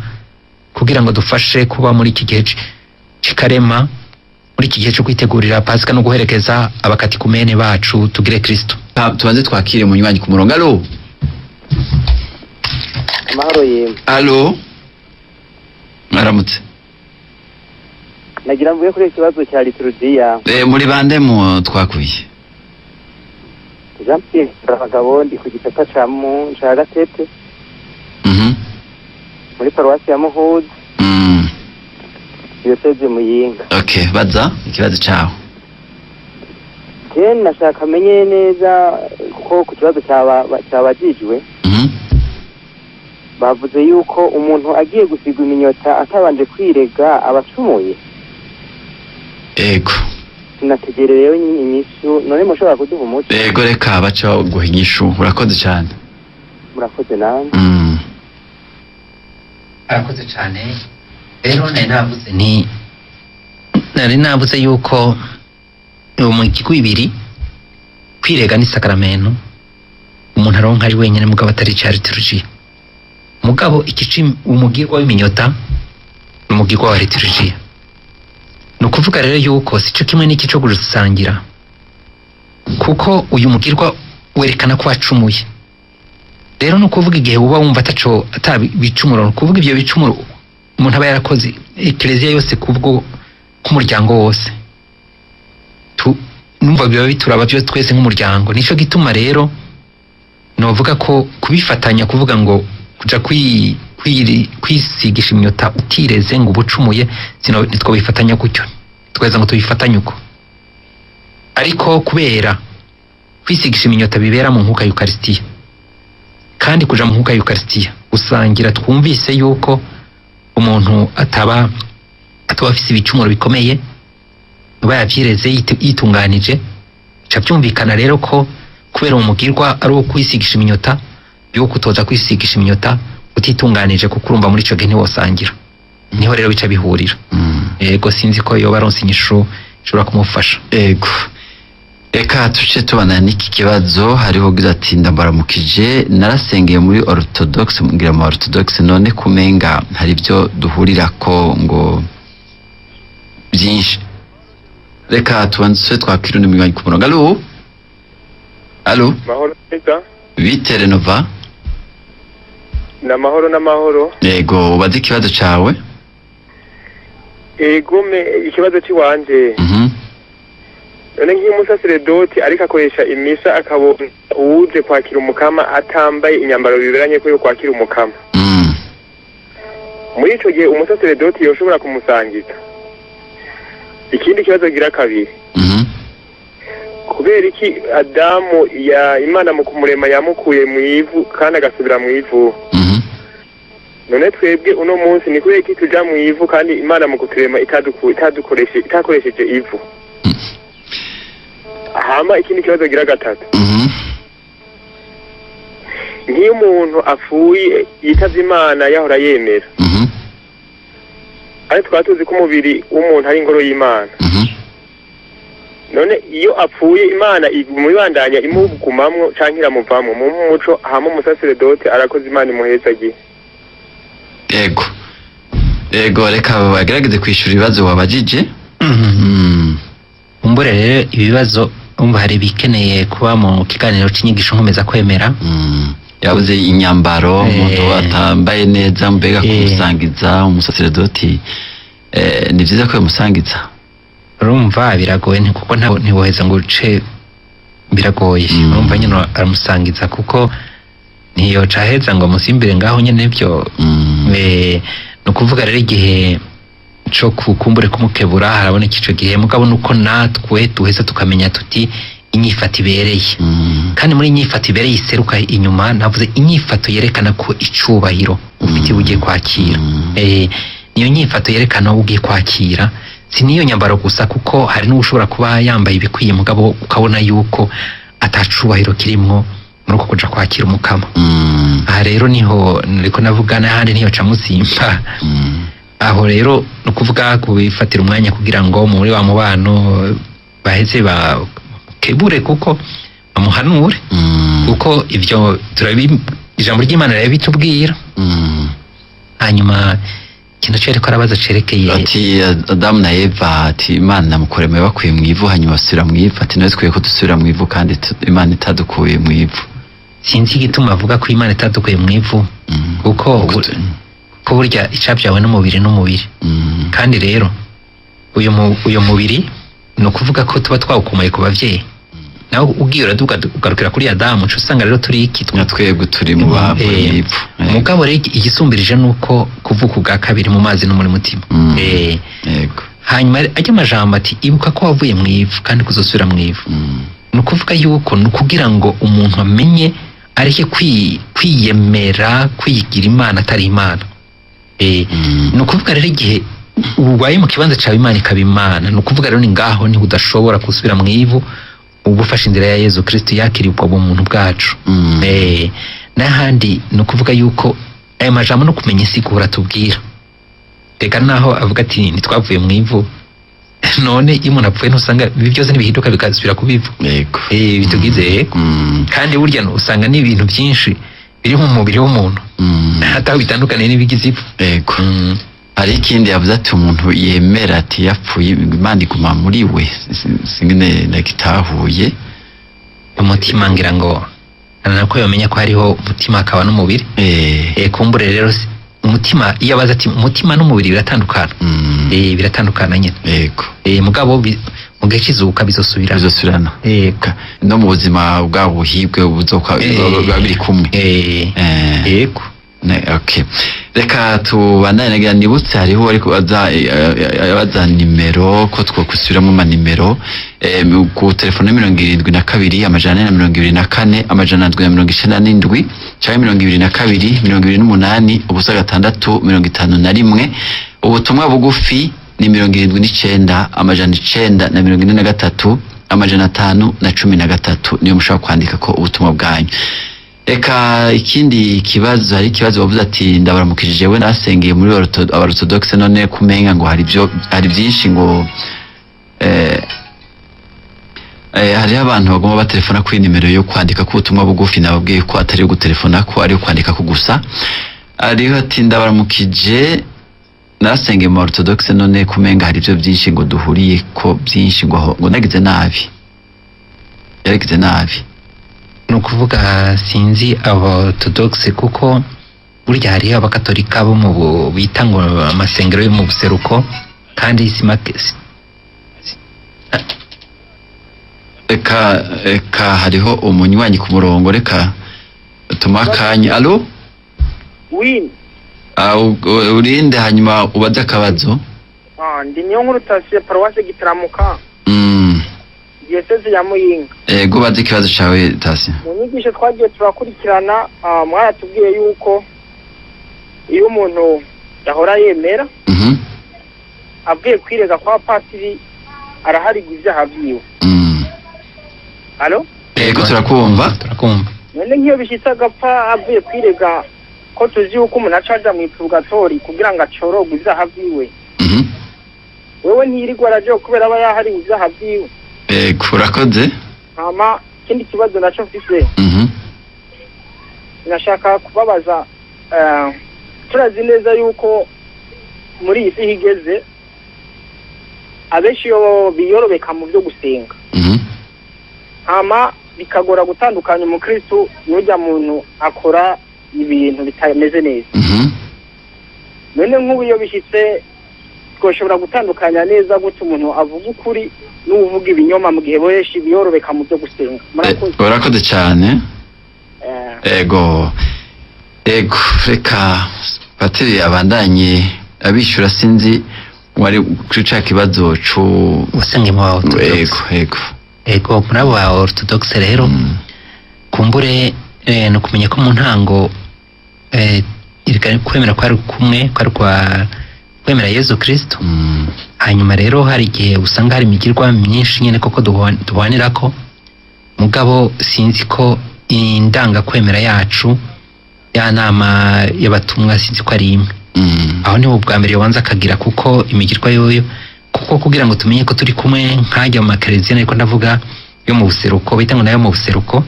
kugira ngo dufashe kuba muri iki gihe c'ikarema, muri iki gihe cyo kwitegurira Pasika no guherekeza abakatikumene bacu tugire Kristo. Tubanze twakire munywanyi ku murongo. Alo? Amahoro yemwe. Alo, mwaramutse. Nagira mvuge kuri iki kibazo cya liturujia. Muri bande mu twakuye? Jean Pierre Abagabo, ndi ku gisata ca mu ca Gatete, muri paruwasi ya Muhuzi, diyoseze Muyinga. Okay, baza ikibazo cawe. Je nashaka amenye neza kuko ku kibazo cyabajijwe, bavuze yuko umuntu agiye gusigwa iminyota atabanje kwirega abacumuye. Ego. Sinategerereyo inyishu, none mushobora kuduha umuco? Ego, reka baca guha inyishu. Urakoze cyane. Murakoze namwe. Arakoze cyane. Rero nari navuze nti nari navuze yuko mu ibiri kwirega ni sakramento umuntu aronka ari wenyine, mugabo atari cya liturujia. Mugabo igice umugirwa w'iminyota ni umugirwa wa liturujia. Ni ukuvuga rero yuko sico kimwe n'iki cyo gusangira, kuko uyu mugirwa werekana ko wacumuye. Rero ni ukuvuga igihe uba wumva ataco atabicumuro, ni ukuvuga ibyo bicumuro umuntu aba yarakoze ekleziya yose kubwo k'umuryango wose, numva biba bituraba byo twese nk'umuryango. Nico gituma rero novuga ko kubifatanya, kuvuga ngo kuja kwisigisha imyota utireze ngo ubucumuye, sino ntitwobifatanya gutyo, tweza ngo tubifatanye uko. Ariko kubera kwisigisha iminyota bibera mu nkuka y'Ukaristiya, kandi kuja mu nkuka y'Ukaristiya gusangira, twumvise yuko umuntu ataba afise ibicumuro bikomeye, aba yavyireze yitunganije. Bica byumvikana rero ko kubera umugirwa ari uwo kwisigisha iminyota, yo kutoza kwisigisha iminyota utitunganije, kuko urumva muri ico gihe ntiwosangira. Niho rero bica bihurira. Yego, sinzi ko yoba aronse inyishu ishobora kumufasha. Ego, reka tuce tubana n'iki kibazo. Hariho ugira ati ndabaramukije, narasengeye muri orthodoxe, ngira mu orthodoxe, none kumenga hari ibyo duhurirako ngo byinshi. Reka tubanze twakira undi munywanyi ku murongo. Alo, alo? Mahoro neza. Bite Renova? Ni amahoro n'amahoro. Yego, ubaze ikibazo cawe. Egome, ikibazo c'iwanje, none nk'iyo umusaseredoti ariko akoresha imisa akabona uwuje kwakira umukama atambaye inyambaro biberanye ko yo kwakira umukama, Muri ico gihe umusaseredoti yoshobora kumusangiza? Ikindi kibazo gira kabiri, kubera iki Adamu ya Imana mu kumurema yamukuye mu ivu kandi agasubira mu ivu? None twebwe uno munsi ni kubera iki tuja mu ivu kandi Imana mu kuturema itakoresheje ivu? Hama ikindi kibazo gira gatatu, nk'iyo umuntu apfuye yitavye Imana yahora yemera, ariko tukaba tuzi ko umubiri w'umuntu ari ingoro y'Imana, none iyo apfuye Imana imubandanya imugumamwo canke iramuvamwo mu muco? Hama umusaseredote arakoze, Imana imuhezagiye. Ego, reka bagerageze kwishura ibibazo wabajije. Umbure rero ibibazo umva hari ibikeneye kuba mu kiganiro c'inyigisho nkomeza kwemera. Yabuze inyambaro, umuntu atambaye neza, mbega kumusangiza umusaseredoti, ni vyiza ko yamusangiza? Urumva biragoye, kuko ntiwoheza ngo uce, biragoye. Urumva nyine aramusangiza, kuko ntiyoca aheza ngo amusimbire ngaho nyene byo. Ni ukuvuga rero igihe co kukumbure kumukebura haraboneka ico gihe, mugabo nuko natwe duheza tukamenya tuti inyifato ibereye, kandi muri inyifato ibereye iseruka inyuma, navuze inyifato yerekana ko icubahiro ufite ugiye kwakira. Niyo nyifato yerekana uwo ugiye kwakira, si niyo nyambaro gusa, kuko hari n'ushobora kuba yambaye ibikwiye, mugabo ukabona yuko atacubahiro kirimwo muri uko kuja kwakira Umukama. Aha rero niho niko navuga, n'ahandi ntiyoca musimba. Aho rero ni ukuvuga kubifatira umwanya kugira ngo muri wa mubano baheze bakebure, kuko bamuhanure, kuko ivyo ijambo ry'Imana rirabitubwira. Hanyuma ikintu cereko arabaza cerekeye Ati Adamu na Eva, ati Imana mukurema bakuye mu ivu, hanyuma basubira mu ivu, ati nawe twiye ko dusubira mu ivu kandi Imana itadukuye mu ivu. Sinzi igituma avuga ko Imana itadukuye mu ivu, kuko ko burya icabyawe n'umubiri n'umubiri. Kandi rero uyu mubiri ni ukuvuga ko tuba twawukomoye ku bavyeyi, nawe ugiye uraduga ugarukira kuri Adamu, uca usanga rero turi iki? Na twebwe turi mu bavuye mu ivu. Mugabo rero igisumbirije ni uko kuvuka ubwa kabiri mu mazi no muri mutima. Hanyuma ajya amajambo ati ibuka ko wavuye mu ivu kandi kuzosubira mu ivu. Ni ukuvuga yuko ni ukugira ngo umuntu amenye areke kwiyemera, kwigira Imana atari Imana. Ni ukuvuga rero igihe ubaye mu kibanza cyawe Imana ikaba Imana, ni ukuvuga rero ni ngaho niho udashobora gusubira mu ivu, uba ufashe inzira ya Yezu Kristo yakiriye ubwo bumuntu bwacu. N'ahandi ni ukuvuga yuko aya majambo no kumenya insiguro atubwira, reka naho avuga ati ntitwavuye mu ivu, none iyo umuntu apfuye ntusanga ibi byose ntibihinduka bigasubira ku bivu? Yego. Bitugize, yego. Kandi burya usanga n'ibintu byinshi biri mu mubiri w'umuntu hataho bitandukaniye n'ibigize ivu. Yego. Hari ikindi yavuze ati umuntu yemera ati yapfuye Imana iguma muri we, singene nagitahuye. Umutima, ngira ngo nako yomenya ko hariho umutima akaba n'umubiri. Kumbure rero umutima, iyo abaza ati umutima n'umubiri biratandukana. Biratandukana nyine. Yego. Mugabo mu gihe cy'izuka bizosubira. Bizosubirana. Yego. No mu buzima bwa buhibwe buzokwa biba biri kumwe. Yego. Okay. Reka tubandanye, nagira nibutse hariho ariko abaza nimero ko twokusubiramo amanimero, ku telefone 72 424 797 canke 22 28 06 51. Ubutumwa bugufi ni 79 943 513, niyo mushobora kwandika ko ubutumwa bwanyu. Reka ikindi kibazo, hari ikibazo bavuze ati ndabaramukije, we nasengeye muri abarotodokise, none kumenga ngo hari byo hari byinshi ngo hariho abantu bagomba batelefona kuri nimero yo kwandika ko ubutumwa bugufi, nababwiye ko atari iyo gutelefona, ko ari iyo kwandika ko gusa. Hariho ati ndabaramukije, narasengeye mu orthodoxe, none kumenga hari ibyo byinshi ngo duhuriye ko byinshi, ngo ngo nagize nabi, yaragize nabi. Ni ukuvuga sinzi aborthodoxe, kuko burya hariho abakatolika bo mu bita ngo amasengero yo mu buseruko, kandi si make Reka hariho umunywanyi ku murongo, reka tumuhe akanya. Alo? Win. Urinde hanyuma ubaze akabazo. Ndi niyo nkuru Tasiye, paruwasi Gitaramuka, diyoseze ya Muyinga. Ego, ubaze ikibazo cawe, Tasi. Mu nyigisho twagiye turakurikirana, mwaratubwiye yuko iyo umuntu yahora yemera avuye kwirega kwa patiri araharigwa ibyaha vyiwe. Alo? Ego, turakumva. Turakumva. None nk'iyo bishitse agapfa avuye kwirega, ko tuzi yuko umuntu aca aja mw'ipurugatori kugira ngo acorogwe ibyaha vyiwe, wewe ntiyirirwa arajayo kubera aba yahariwe ibyaha vyiwe? Ego, urakoze. Hama ikindi kibazo naco mfise, nashaka kubabaza, turazi neza yuko muri iyi si higeze abenshi iyo biyorobeka mu byo gusenga, hama bikagora gutandukanya umukristu n'urya muntu akora ibintu bitameze neza. None nk'ubu iyo bishitse twoshobora gutandukanya neza gute umuntu avuga ukuri n'uvuga ibinyoma mu gihe benshi biyorobeka mu byo gusenga? Murakoze. Urakoze cyane. Ego, ego, reka patiri abandanye abishyura. Sinzi wari kuri ca kibazo cu usenge mu ba orthodoxe. Ego, ego. Ego, muri abo ba orthodoxe rero, kumbure ni ukumenya ko mu ntango kwemera kwari kumwe, kwari kwa kwemera Yezu Kristo. Hanyuma rero hari igihe usanga hari imigirwa myinshi nyene koko duhwanirako, mugabo sinzi ko indangakwemera yacu, ya nama y'abatumwa, sinzi ko ari imwe. Aho niho bwa mbere yobanza akagira, kuko imigirwa yoyo, kuko kugira ngo tumenye ko turi kumwe nkajya mu makereziya, ariko ndavuga yo mu buseruko, bita ngo nayo mu buseruko,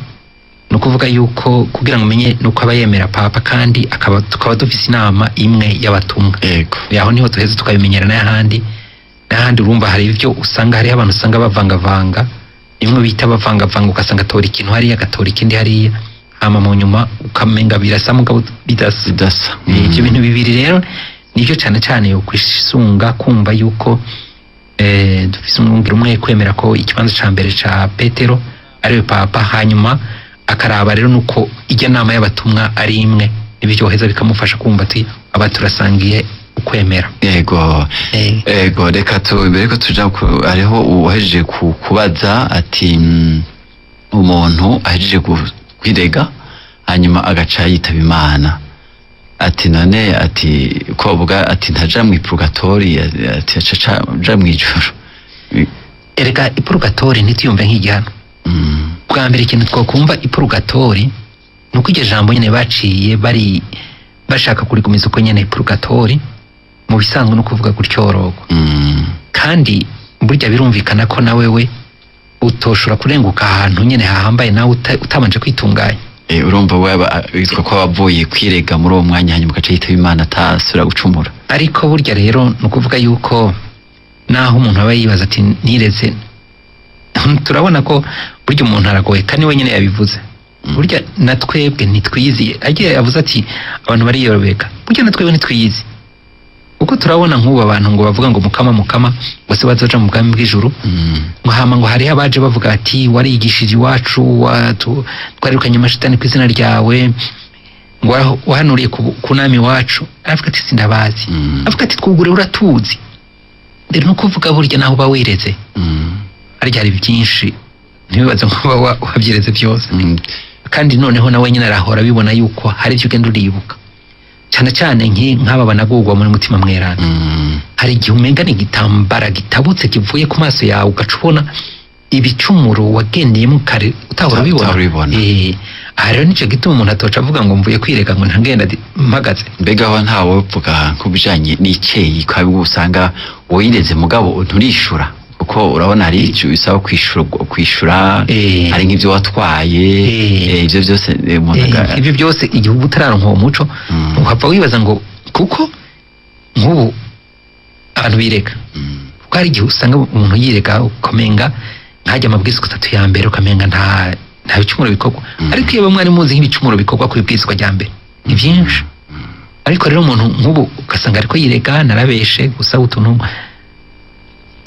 ni ukuvuga yuko kugira ngo umenye nuko aba yemera papa, kandi akaba tukaba dufise inama imwe y'abatumwa. Aho niho tuheze tukabimenyera. N'ahandi urumva hari ibyo usanga hariho abantu usanga bavangavanga, bimwe bita bavangavanga, ugasanga atora ikintu hariya, agatora ikindi hariya, hama mu nyuma ukamenga birasa mugabo bidasa. Bidasa. Ibyo bintu bibiri rero nibyo cyane cyane kwisunga, kumva yuko dufise umwungere umwe, kwemera ko ikibanza ca mbere ca Petero ariwe papa, hanyuma akaraba rero nuko ijya nama y'abatumwa ari imwe, nibyo bikamufasha kumva ati aba turasangiye ukwemera. Ego. Ego, reka tu mbere ko tuja hariho uwahejeje kubaza ati umuntu ahejeje kwirega hanyuma agaca yitaba Imana, ati none ati ko bavuga ati ntaja mu ipurgatori, ati aca aja mw'ijuru? Erega ipurugatori ntituyumve nk'igihano. Bwa mbere ikintu twakumva ipurugatori ni uko iryo jambo nyene baciye bari bashaka kurigumiza uko nyene. Ipurugatori mu bisanzwe no kuvuga gutyorogwa. Kandi burya birumvikana ko na wewe utoshobora kurenguka ahantu nyene hahambaye nawe utabanje kwitunganya. Urumva waba witwa ko wavuye kwirega muri uwo mwanya, hanyuma ugaca yitaba Imana atasubira gucumura. Ariko burya rero ni ukuvuga yuko naho umuntu aba yibaza ati nireze, turabona ko burya umuntu aragoye, kandi we nyene yabivuze. Burya na twebwe ntitwiyiziye. Agiye yavuze ati abantu bariyorobeka, burya na twebwe ntitwiyizi, kuko turabona nk'ubu abantu ngo bavuga ngo mukama mukama, ngo se bazoja mu bwami bw'ijuru, ngo hama ngo hariho abaje bavuga ati warigishije iwacu, twarirukanye amashitani ku izina ryawe, ngo wahanuriye ku nama iwacu. Aravuga ati sindabazi. Avuga ati twugure uratuzi. Rero ni ukuvuga burya naho uba wireze, harya hari byinshi, ntibibaze ngo uba wabyireze byose. Kandi noneho nawe nyine arahora abibona yuko hari ibyo ugenda uribuka, cyane cyane nk'aba banagurwa muri mutima mweranda. Hari igihe umenga ni igitambara gitabutse kivuye ku maso yawe, ugaca ubona ibicumuro wagendeyemo kare utahora ubibona. Utahora ubibona. Aha rero nicyo gituma umuntu atoca avuga ngo mvuye kwirega ngo ntagenda mpagaze. Mbega aho ntawe uvuga ku bijanye n'iceyi, ko hari ubwo usanga wireze mugabo nturishura, kuko urabona hari icyo bisaba kwishura, hari nk'ibyo watwaye, ibyo byose, umuntu Ibyo byose igihe uba utararonka uwo muco, uhava wibaza ngo kuko nk'ubu abantu birega, kuko hari igihe usanga umuntu yirega ukamenga nkajya amabwirizwa atatu ya mbere, ukamenga nta bicumuro bikorwa. Ariko iyo bamwe ari muzi nk'ibicumuro bikorwa ku ibwirizwa rya mbere ni byinshi. Ariko rero umuntu nk'ubu ugasanga ariko yirega narabeshe gusa utuntu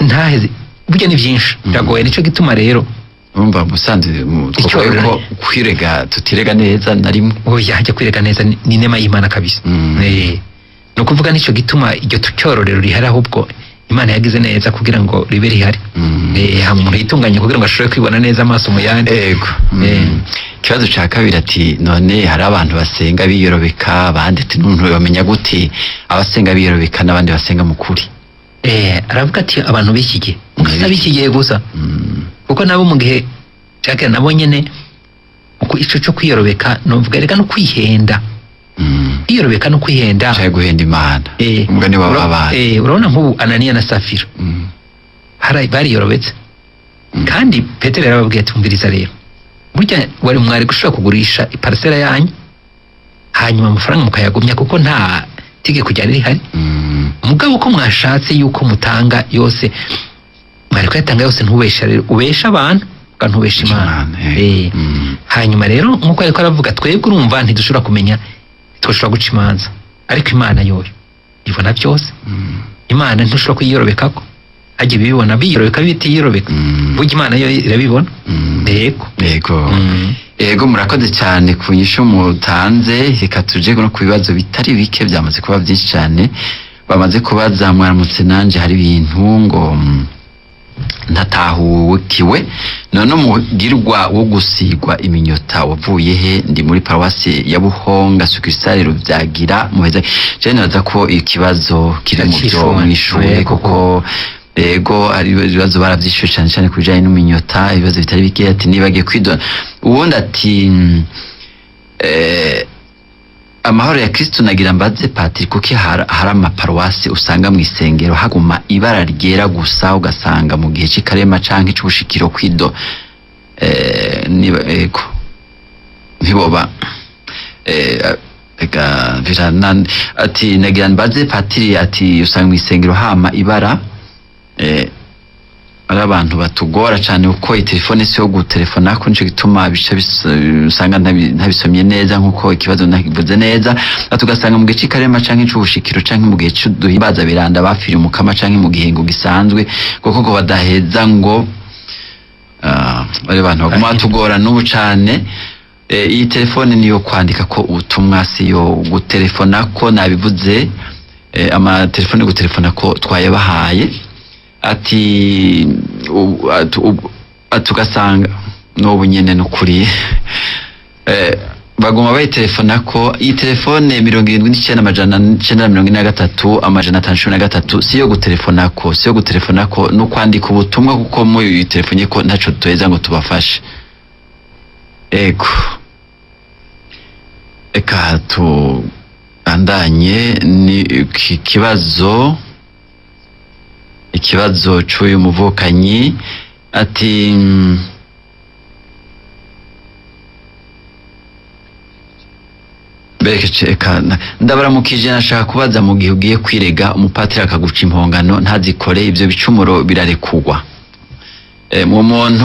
ntaheze, burya ni byinshi, biragoye. Nicyo gituma rero Urumva musanze Icyo twavuga ko kwirega tutirega neza na rimwe. Oya, hajya kwirega neza ni inema y'Imana kabisa. Ukuvuga nico gituma iryo cyororero rihari, ahubwo Imana yagize neza kugira ngo ribe rihari. Hama umuntu yitunganye kugira ngo ashobore kwibona neza amaso mu yandi. Ego. Ikibazo ca kabiri ati none hari abantu basenga biyorobeka, abandi ati n'umuntu bamenya gute abasenga biyorobeka n'abandi basenga mu kuri? Aravuga ati abantu b'iki gihe, gusa b'iki gihe gusa, kuko nabo mu gihe ca kera nabo nyene uko ico co kwiyorobeka novuga reka no kwihenda. Kwiyorobeka no kwihenda. Canke guhenda Imana. Umugani w'abana. Urabona nk'ubu Ananiya na Safira bariyorobetse. Kandi Petero yarababwiye ati umviriza rero, burya wari mwari gushobora kugurisha iparasera yanyu hanyuma amafaranga mukayagumya kuko nta tegeko ryari rihari. Mugabo ko mwashatse yuko mutanga yose, mwari kuyatanga yose, ntubesha rero, ubesha abantu ntubesha Imana. Hanyuma rero nkuko ariko aravuga, twebwe urumva ntidushobora kumenya, ntitwashobora guca imanza, ariko Imana yoyo ibona byose. Imana ntushobora kuyiyorobekako, hajya ibibona biyorobeka bitiyorobeka, burya Imana yo irabibona. Yego. Yego. Yego, murakoze cyane ku nyishu mutanze. Reka tuje no ku bibazo bitari bike byamaze kuba byinshi cyane bamaze kubaza. Mwaramutse, nanje hari ibintu ngo ntatahukiwe. None umugirwa wo gusigwa iminyota wavuye he? Ndi muri paruwasi ya Buhonga, sukursale Ruvyagira muheza. Je nibaza ko ikibazo kiri mu byo mwishure, kuko ego ari ibibazo baravyishuye cyane cyane ku bijanye n'iminyota, ibibazo bitari bike. Ati nibagiye kwidona. Uwundi ati amahoro ya Kristo, nagira mbaze Patrick, kuki hari amaparuwasi usanga mu isengero haguma ibara ryera gusa, ugasanga mu gihe c'ikarema canke c'ubushikiro kwido niba ego ntiboba ati nagira mbaze Patiri ati usanga mu isengero hama ibara ari abantu batugora cyane uko telefone si yo gutelefona ko nico gituma bica usanga ntabisomye neza nkuko ikibazo nakivuze neza. Atugasanga mu gihe c'ikarema canke c'ubushikiro canke mu gihe c'uduhimbaza biranda bapfira umukama canke mu gihengo gisanzwe, kuko ngo badaheza ngo bari bantu baguma batugora n'ubu cane. Iyi telefone niyo kwandika ko ubutumwa, si yo gutelefona ko nabivuze. Amatelefone gutelefona ko twayabahaye. Ati atugasanga n'ubu nyene n'ukuri baguma bayitelefona ko iyi telefone 79 943 513 si yo gutelefona ko, si yo gutelefona ko no kwandika ubutumwa, kuko mu iyi telefone ko ntaco tuheza ngo tubafashe. Ego eka tubandanye ni ikibazo c'uyu muvukanyi ati ndabaramukije, nashaka kubaza mu gihe ugiye kwirega umupatiri akaguca impongano ntazikore, ivyo bicumuro birarekugwa? Mu muntu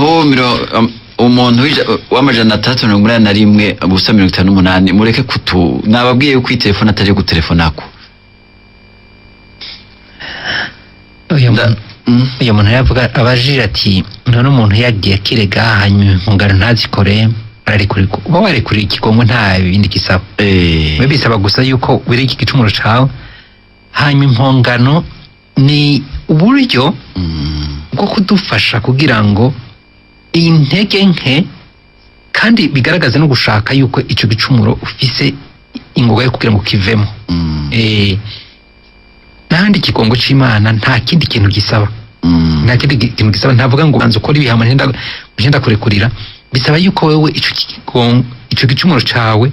w'381 busa 58 mureke kutu nababwiye yuko telefone atari gutelefonako. Uyu muntu yavuga abajije ati none umuntu yagiye kirega hanyuma impongano ntazikore ararekurirwa? Uba warekuriye ikigongo nta bindi gisaba. We bisaba gusa yuko wireka igicumuro cawe, hanyuma impongano ni uburyo bwo kudufasha kugira ngo intege nke, kandi bigaragaze no gushaka yuko ico gicumuro ufise ingoga yo kugira ngo kivemo. Nahandi ikigongo c'Imana nta kindi kintu gisaba. Nta kindi kintu gisaba, ntavuga ngo banza ukora ibihamo ngenda kurekurira. Bisaba yuko wewe ico kigongo, ico gicumuro cawe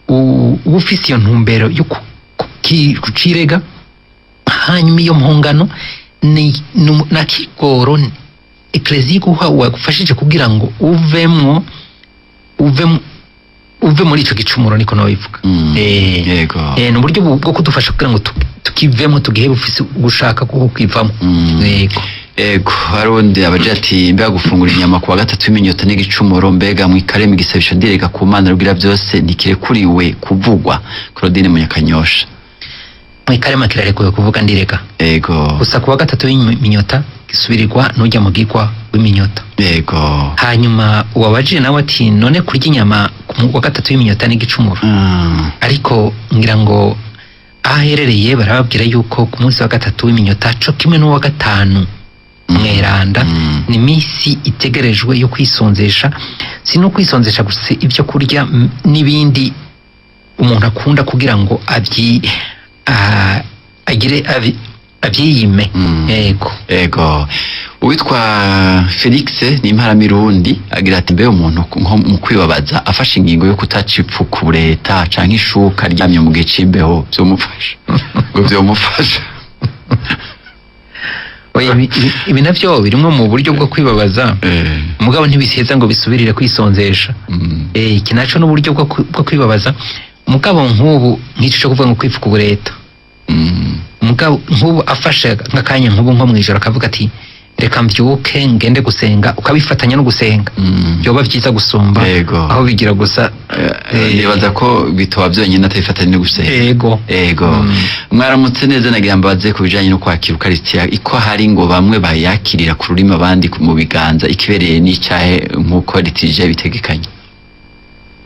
uba ufise iyo ntumbero yo kucirega, hanyuma iyo mpongano ni na kigoro Eklezia guha wagufashije kugira ngo uvemwo uve muri ico gicumuro, niko nawe bivuga. Yego. Ni uburyo bwo kudufasha kugira ngo tukivemo, tugihe bufise gushaka kuko kwivamo. Yego. Ego, harundi abaje ati mbega gufungura inyama kuwa gatatu w'iminyota n'igicumuro, mbega mwikarema igisabisho ndirega ku Mana rugira byose ntikirekuriwe kuvugwa? Claudine Munyakanyosha. Mwikarema kirarekuwe kuvuga ndirega. Ego. Gusa kuwa gatatu w'iminyota gisubirirwa nujya mu gigwa w'iminyota. Yego. Hanyuma uwabajije nawe ati none kurya inyama ku wa gatatu w'iminyota n'igicumuro. Ariko ngira ngo Aho aherereye barababwira yuko ku munsi wa gatatu w'iminyota co kimwe n'uwa gatanu mweranda, ni iminsi itegerejwe yo kwisonzesha. Si no kwisonzesha gusa ibyo kurya n'ibindi umuntu akunda kugira ngo agire abyiyime. Yego. Ego, uwitwa Felix ni imparamirundi agira ati: mbe umuntu nko mu kwibabaza afashe ingingo yo kutaca ipfuku leta canke ishuka aryamye mu gihe c'imbeho, vyomufasha? Ngo vyomufasha? Oya, ibi navyo birimwo mu buryo bwo kwibabaza, mugabo ntibisiheza ngo bisubirire kwisonzesha. Iki naco n'uburyo bwo kwibabaza, mugabo nk'ubu nk'ico cyo kuvuga ngo kwipfuka ubureta, mugabo nk'ubu afashe nk'akanya nk'ubu nko mw'ijoro akavuga ati: reka mvyuke ngende gusenga, ukabifatanya no gusenga, byoba vyiza gusumba aho bigira gusa. Nibaza ko bitoba byonyine atabifatanya no gusenga. Ego. Ego. Mwaramutse neza, nagira mbabaze ku bijanye no kwakira Ukaristiya, iko hari ngo bamwe bayakirira ku rurimi, abandi mu biganza, ikibereye n'icahe nk'uko liturgie bitegekanye?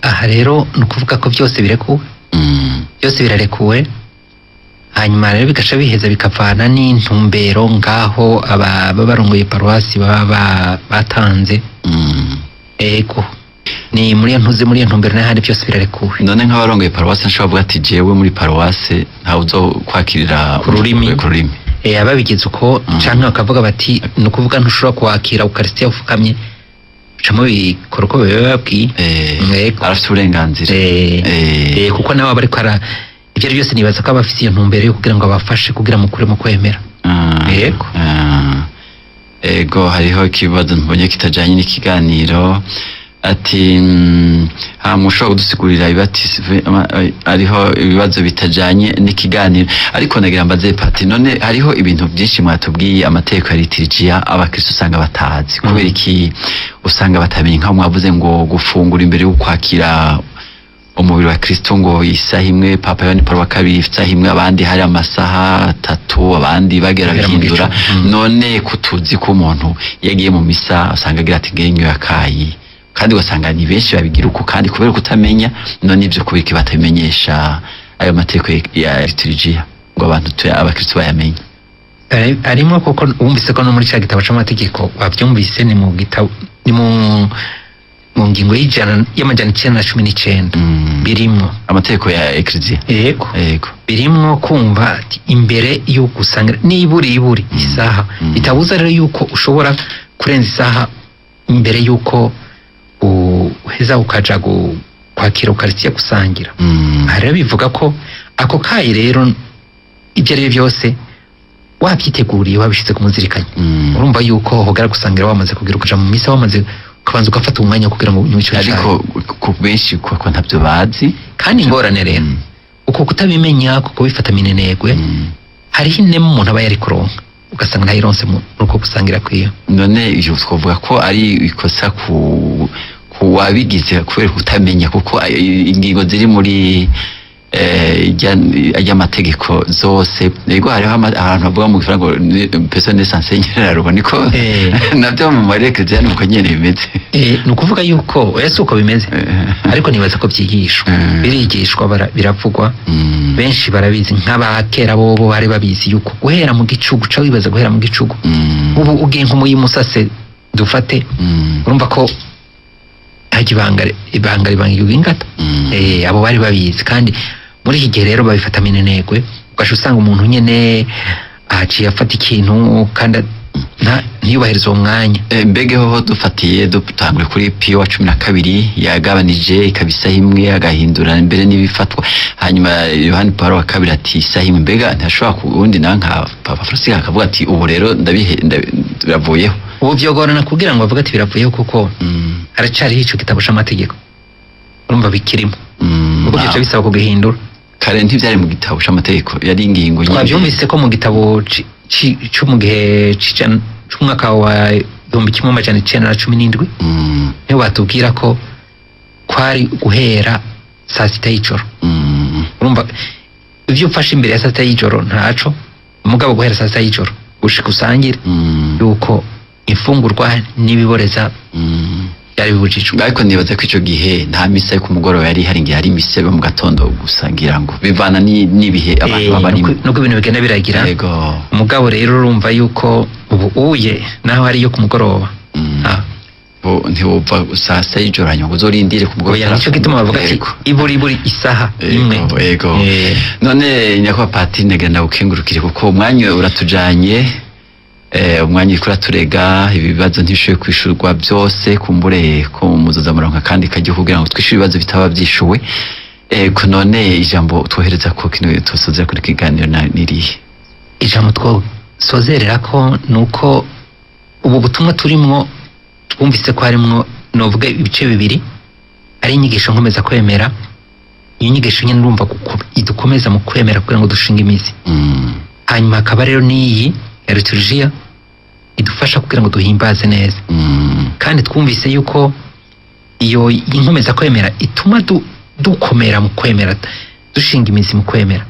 Aha rero ni ukuvuga ko byose birekuwe. Byose birarekuwe, hanyuma rero bigaca biheza bikavana n'intumbero ngaho aba baba barongoye paruwasi baba batanze. Ego, ni muri iyo ntuze, muri iyo ntumbero, n'ahandi byose birarekuwe. None nk'abarongoye paruwasi nshobora kuvuga ati: jewe muri paruwase ntawe uzokwakirira ku rurimi. Ku rurimi. Ababigize uko, canke bakavuga bati ni ukuvuga ntushobora kwakira ukarisitiya ufukamye, ucamo bikora uko biba babwiye. Yego. Arafite uburenganzira. Kuko nawe aba ariko ara ibyo ari byose, nibaza ko aba afise iyo ntumbero yo kugira ngo abafashe kugira mukure mu kwemera. Yego. Ego, hariho ikibazo mbonye kitajanye n'ikiganiro, ati hama ushobora kudusigurira hariho ibibazo bitajanye n'ikiganiro, ariko nagira mbaze pati: none hariho ibintu byinshi mwatubwiye, amategeko ya liturgia, abakristo usanga batazi. Kubera iki usanga batamenye? Nkaho mwavuze ngo gufungura imbere yo kwakira umubiri wa Kristo ngo isaha imwe, Papa Yohani Paul wa kabiri isaha imwe, abandi hari amasaha 3, abandi bagera Bagera mu bihindura. gicuku. None kutuzi ko umuntu iyo agiye mu misa usanga agira ati ngiye nyoye akayi, kandi ugasanga ni benshi babigira uko, kandi kubera kutamenya, none ibyo kubika batabimenyesha ayo mategeko ya liturgia ngo abantu abakristo bayamenye? Arimo, kuko wumvise ko no muri cya gitabo c'amategeko wavyumvise, ni mu gitabo, ni mu ngingo y'ijana y'919 birimwo. Amategeko ya ekleziya. Yego. Yego. Birimwo kumva ati imbere y'uko usangira niburi iburi isaha, bitabuza rero yuko ushobora kurenza isaha imbere y'uko uheza ukaja kwakira ukarisitiya, gusangira. Aha rero bivuga ko ako kayi rero, ibyo ari byo byose wabyiteguriye, wabishyize ku muzirikanyi, urumva yuko hogara gusangira wamaze kugira ukaja mu misa, wamaze ukabanza ugafata umwanya kugira ngo unywe ico cayi. Ariko ku benshi kuko ntabyo bazi. Kandi ingorane rero, uko kutabimenya, kuko bifata minenegwe, hariho inema umuntu aba yari kuronka ugasanga ntayironse muri uko gusangira kwiyo. None ivyo twavuga ko ari ikosa ku wabigize kubera kutamenya, kuko ingingo ziri muri ry'amategeko zose, yego, hariho ahantu bavuga mu gifaransa ngo personne n'est censé ignorer la loi, niko navyo mu muri eklezia nuko nyene bimeze. Ni ukuvuga yuko oya, si uko bimeze, ariko nibaza ko byigishwa. Birigishwa, biravugwa. Benshi barabizi, nk'abakera bobo bari babizi yuko guhera mu gicugu, uca wibaza guhera mu gicugu, ubu ugiye nko muri musase dufate, urumva ko hajya ibanga, ibanga ribanga ingata. Abo bari babizi, kandi muri iki gihe rero babifata minenegwe, ugaca usanga umuntu nyene aciye afata ikintu kandi ntiyubahirize uwo mwanya. Mbege hoho dufatiye dutangure kuri Pio wa 12, yagabanije ikaba isaha imwe, agahindura mbere n'ibifatwa, hanyuma Yohani Paul wa kabiri ati isaha imwe, mbega ntashobora ku wundi nawe nka Papa Francis akavuga ati ubu rero ndabihe biravuyeho? Ubu vyogorana kugira ngo bavuge ati biravuyeho, kuko haracariho ico gitabo c'amategeko, urumva bikirimo, kuko vyoca bisaba kugihindura. Kare ntivyari mu gitabo c'amategeko, yari ingingo nyene. Twavyumvise ko mu gitabo co mu gihe c'umwaka wa 1917 niho batubwira ko kwari guhera saa sita y'ijoro. Urumva ivyo ufashe imbere ya saa sita y'ijoro ntaco, mugabo guhera saa sita y'ijoro gushika usangire, yuko imfungurwa n'ibiboreza Byari bibujijwe. Ariko nibaza ko ico gihe nta misa yo ku mugoroba yari ihari, ngira hari misa yo mu gatondo gusa, ngira ngo bivana n'ibihe abantu baba barimo. Nuko ibintu bigenda biragira. Umugabo rero urumva yuko ubu uye naho ari iyo ku mugoroba. Ntiwopfa saa sita y'ijoro hanyuma ngo uzorindire ku mugoroba. Oya, nicyo gituma bavuga ati iburi buri isaha imwe. Yego. None nyakubahwa Patiri, nagira ukengurukire kuko umwanya uratujanye, umwanya uriko uraturega, ibibazo ntibishoboye kwishurwa byose, kumbure ko muzoza muronka kandi kajya kugira ngo twishure ibibazo bitaba byishuwe. Ego, none ijambo twohereza ko kino tosozera kuri kiganiro nirihe? Ijambo twosozerera ko nuko ubu butumwa turimwo twumvise ko harimwo novuga ibice bibiri, ari inyigisho nkomeza kwemera. Iyo nyigisho nyine urumva idukomeza mu kwemera kugira ngo dushinge imizi. Hanyuma hakaba rero n'iyi ya liturujia idufasha kugira ngo duhimbaze neza. Kandi twumvise yuko iyo inkomeza kwemera ituma dukomera mu kwemera, dushinga imizi mu kwemera,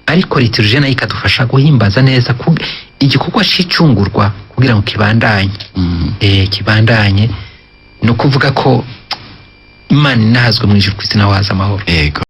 ariko liturujia nayo ikadufasha guhimbaza neza igikorwa c'icungurwa kugira ngo kibandanye. Kibandanye ni ukuvuga ko Imana inahazwe mu ijuru ku isi naho haza amahoro. Yego.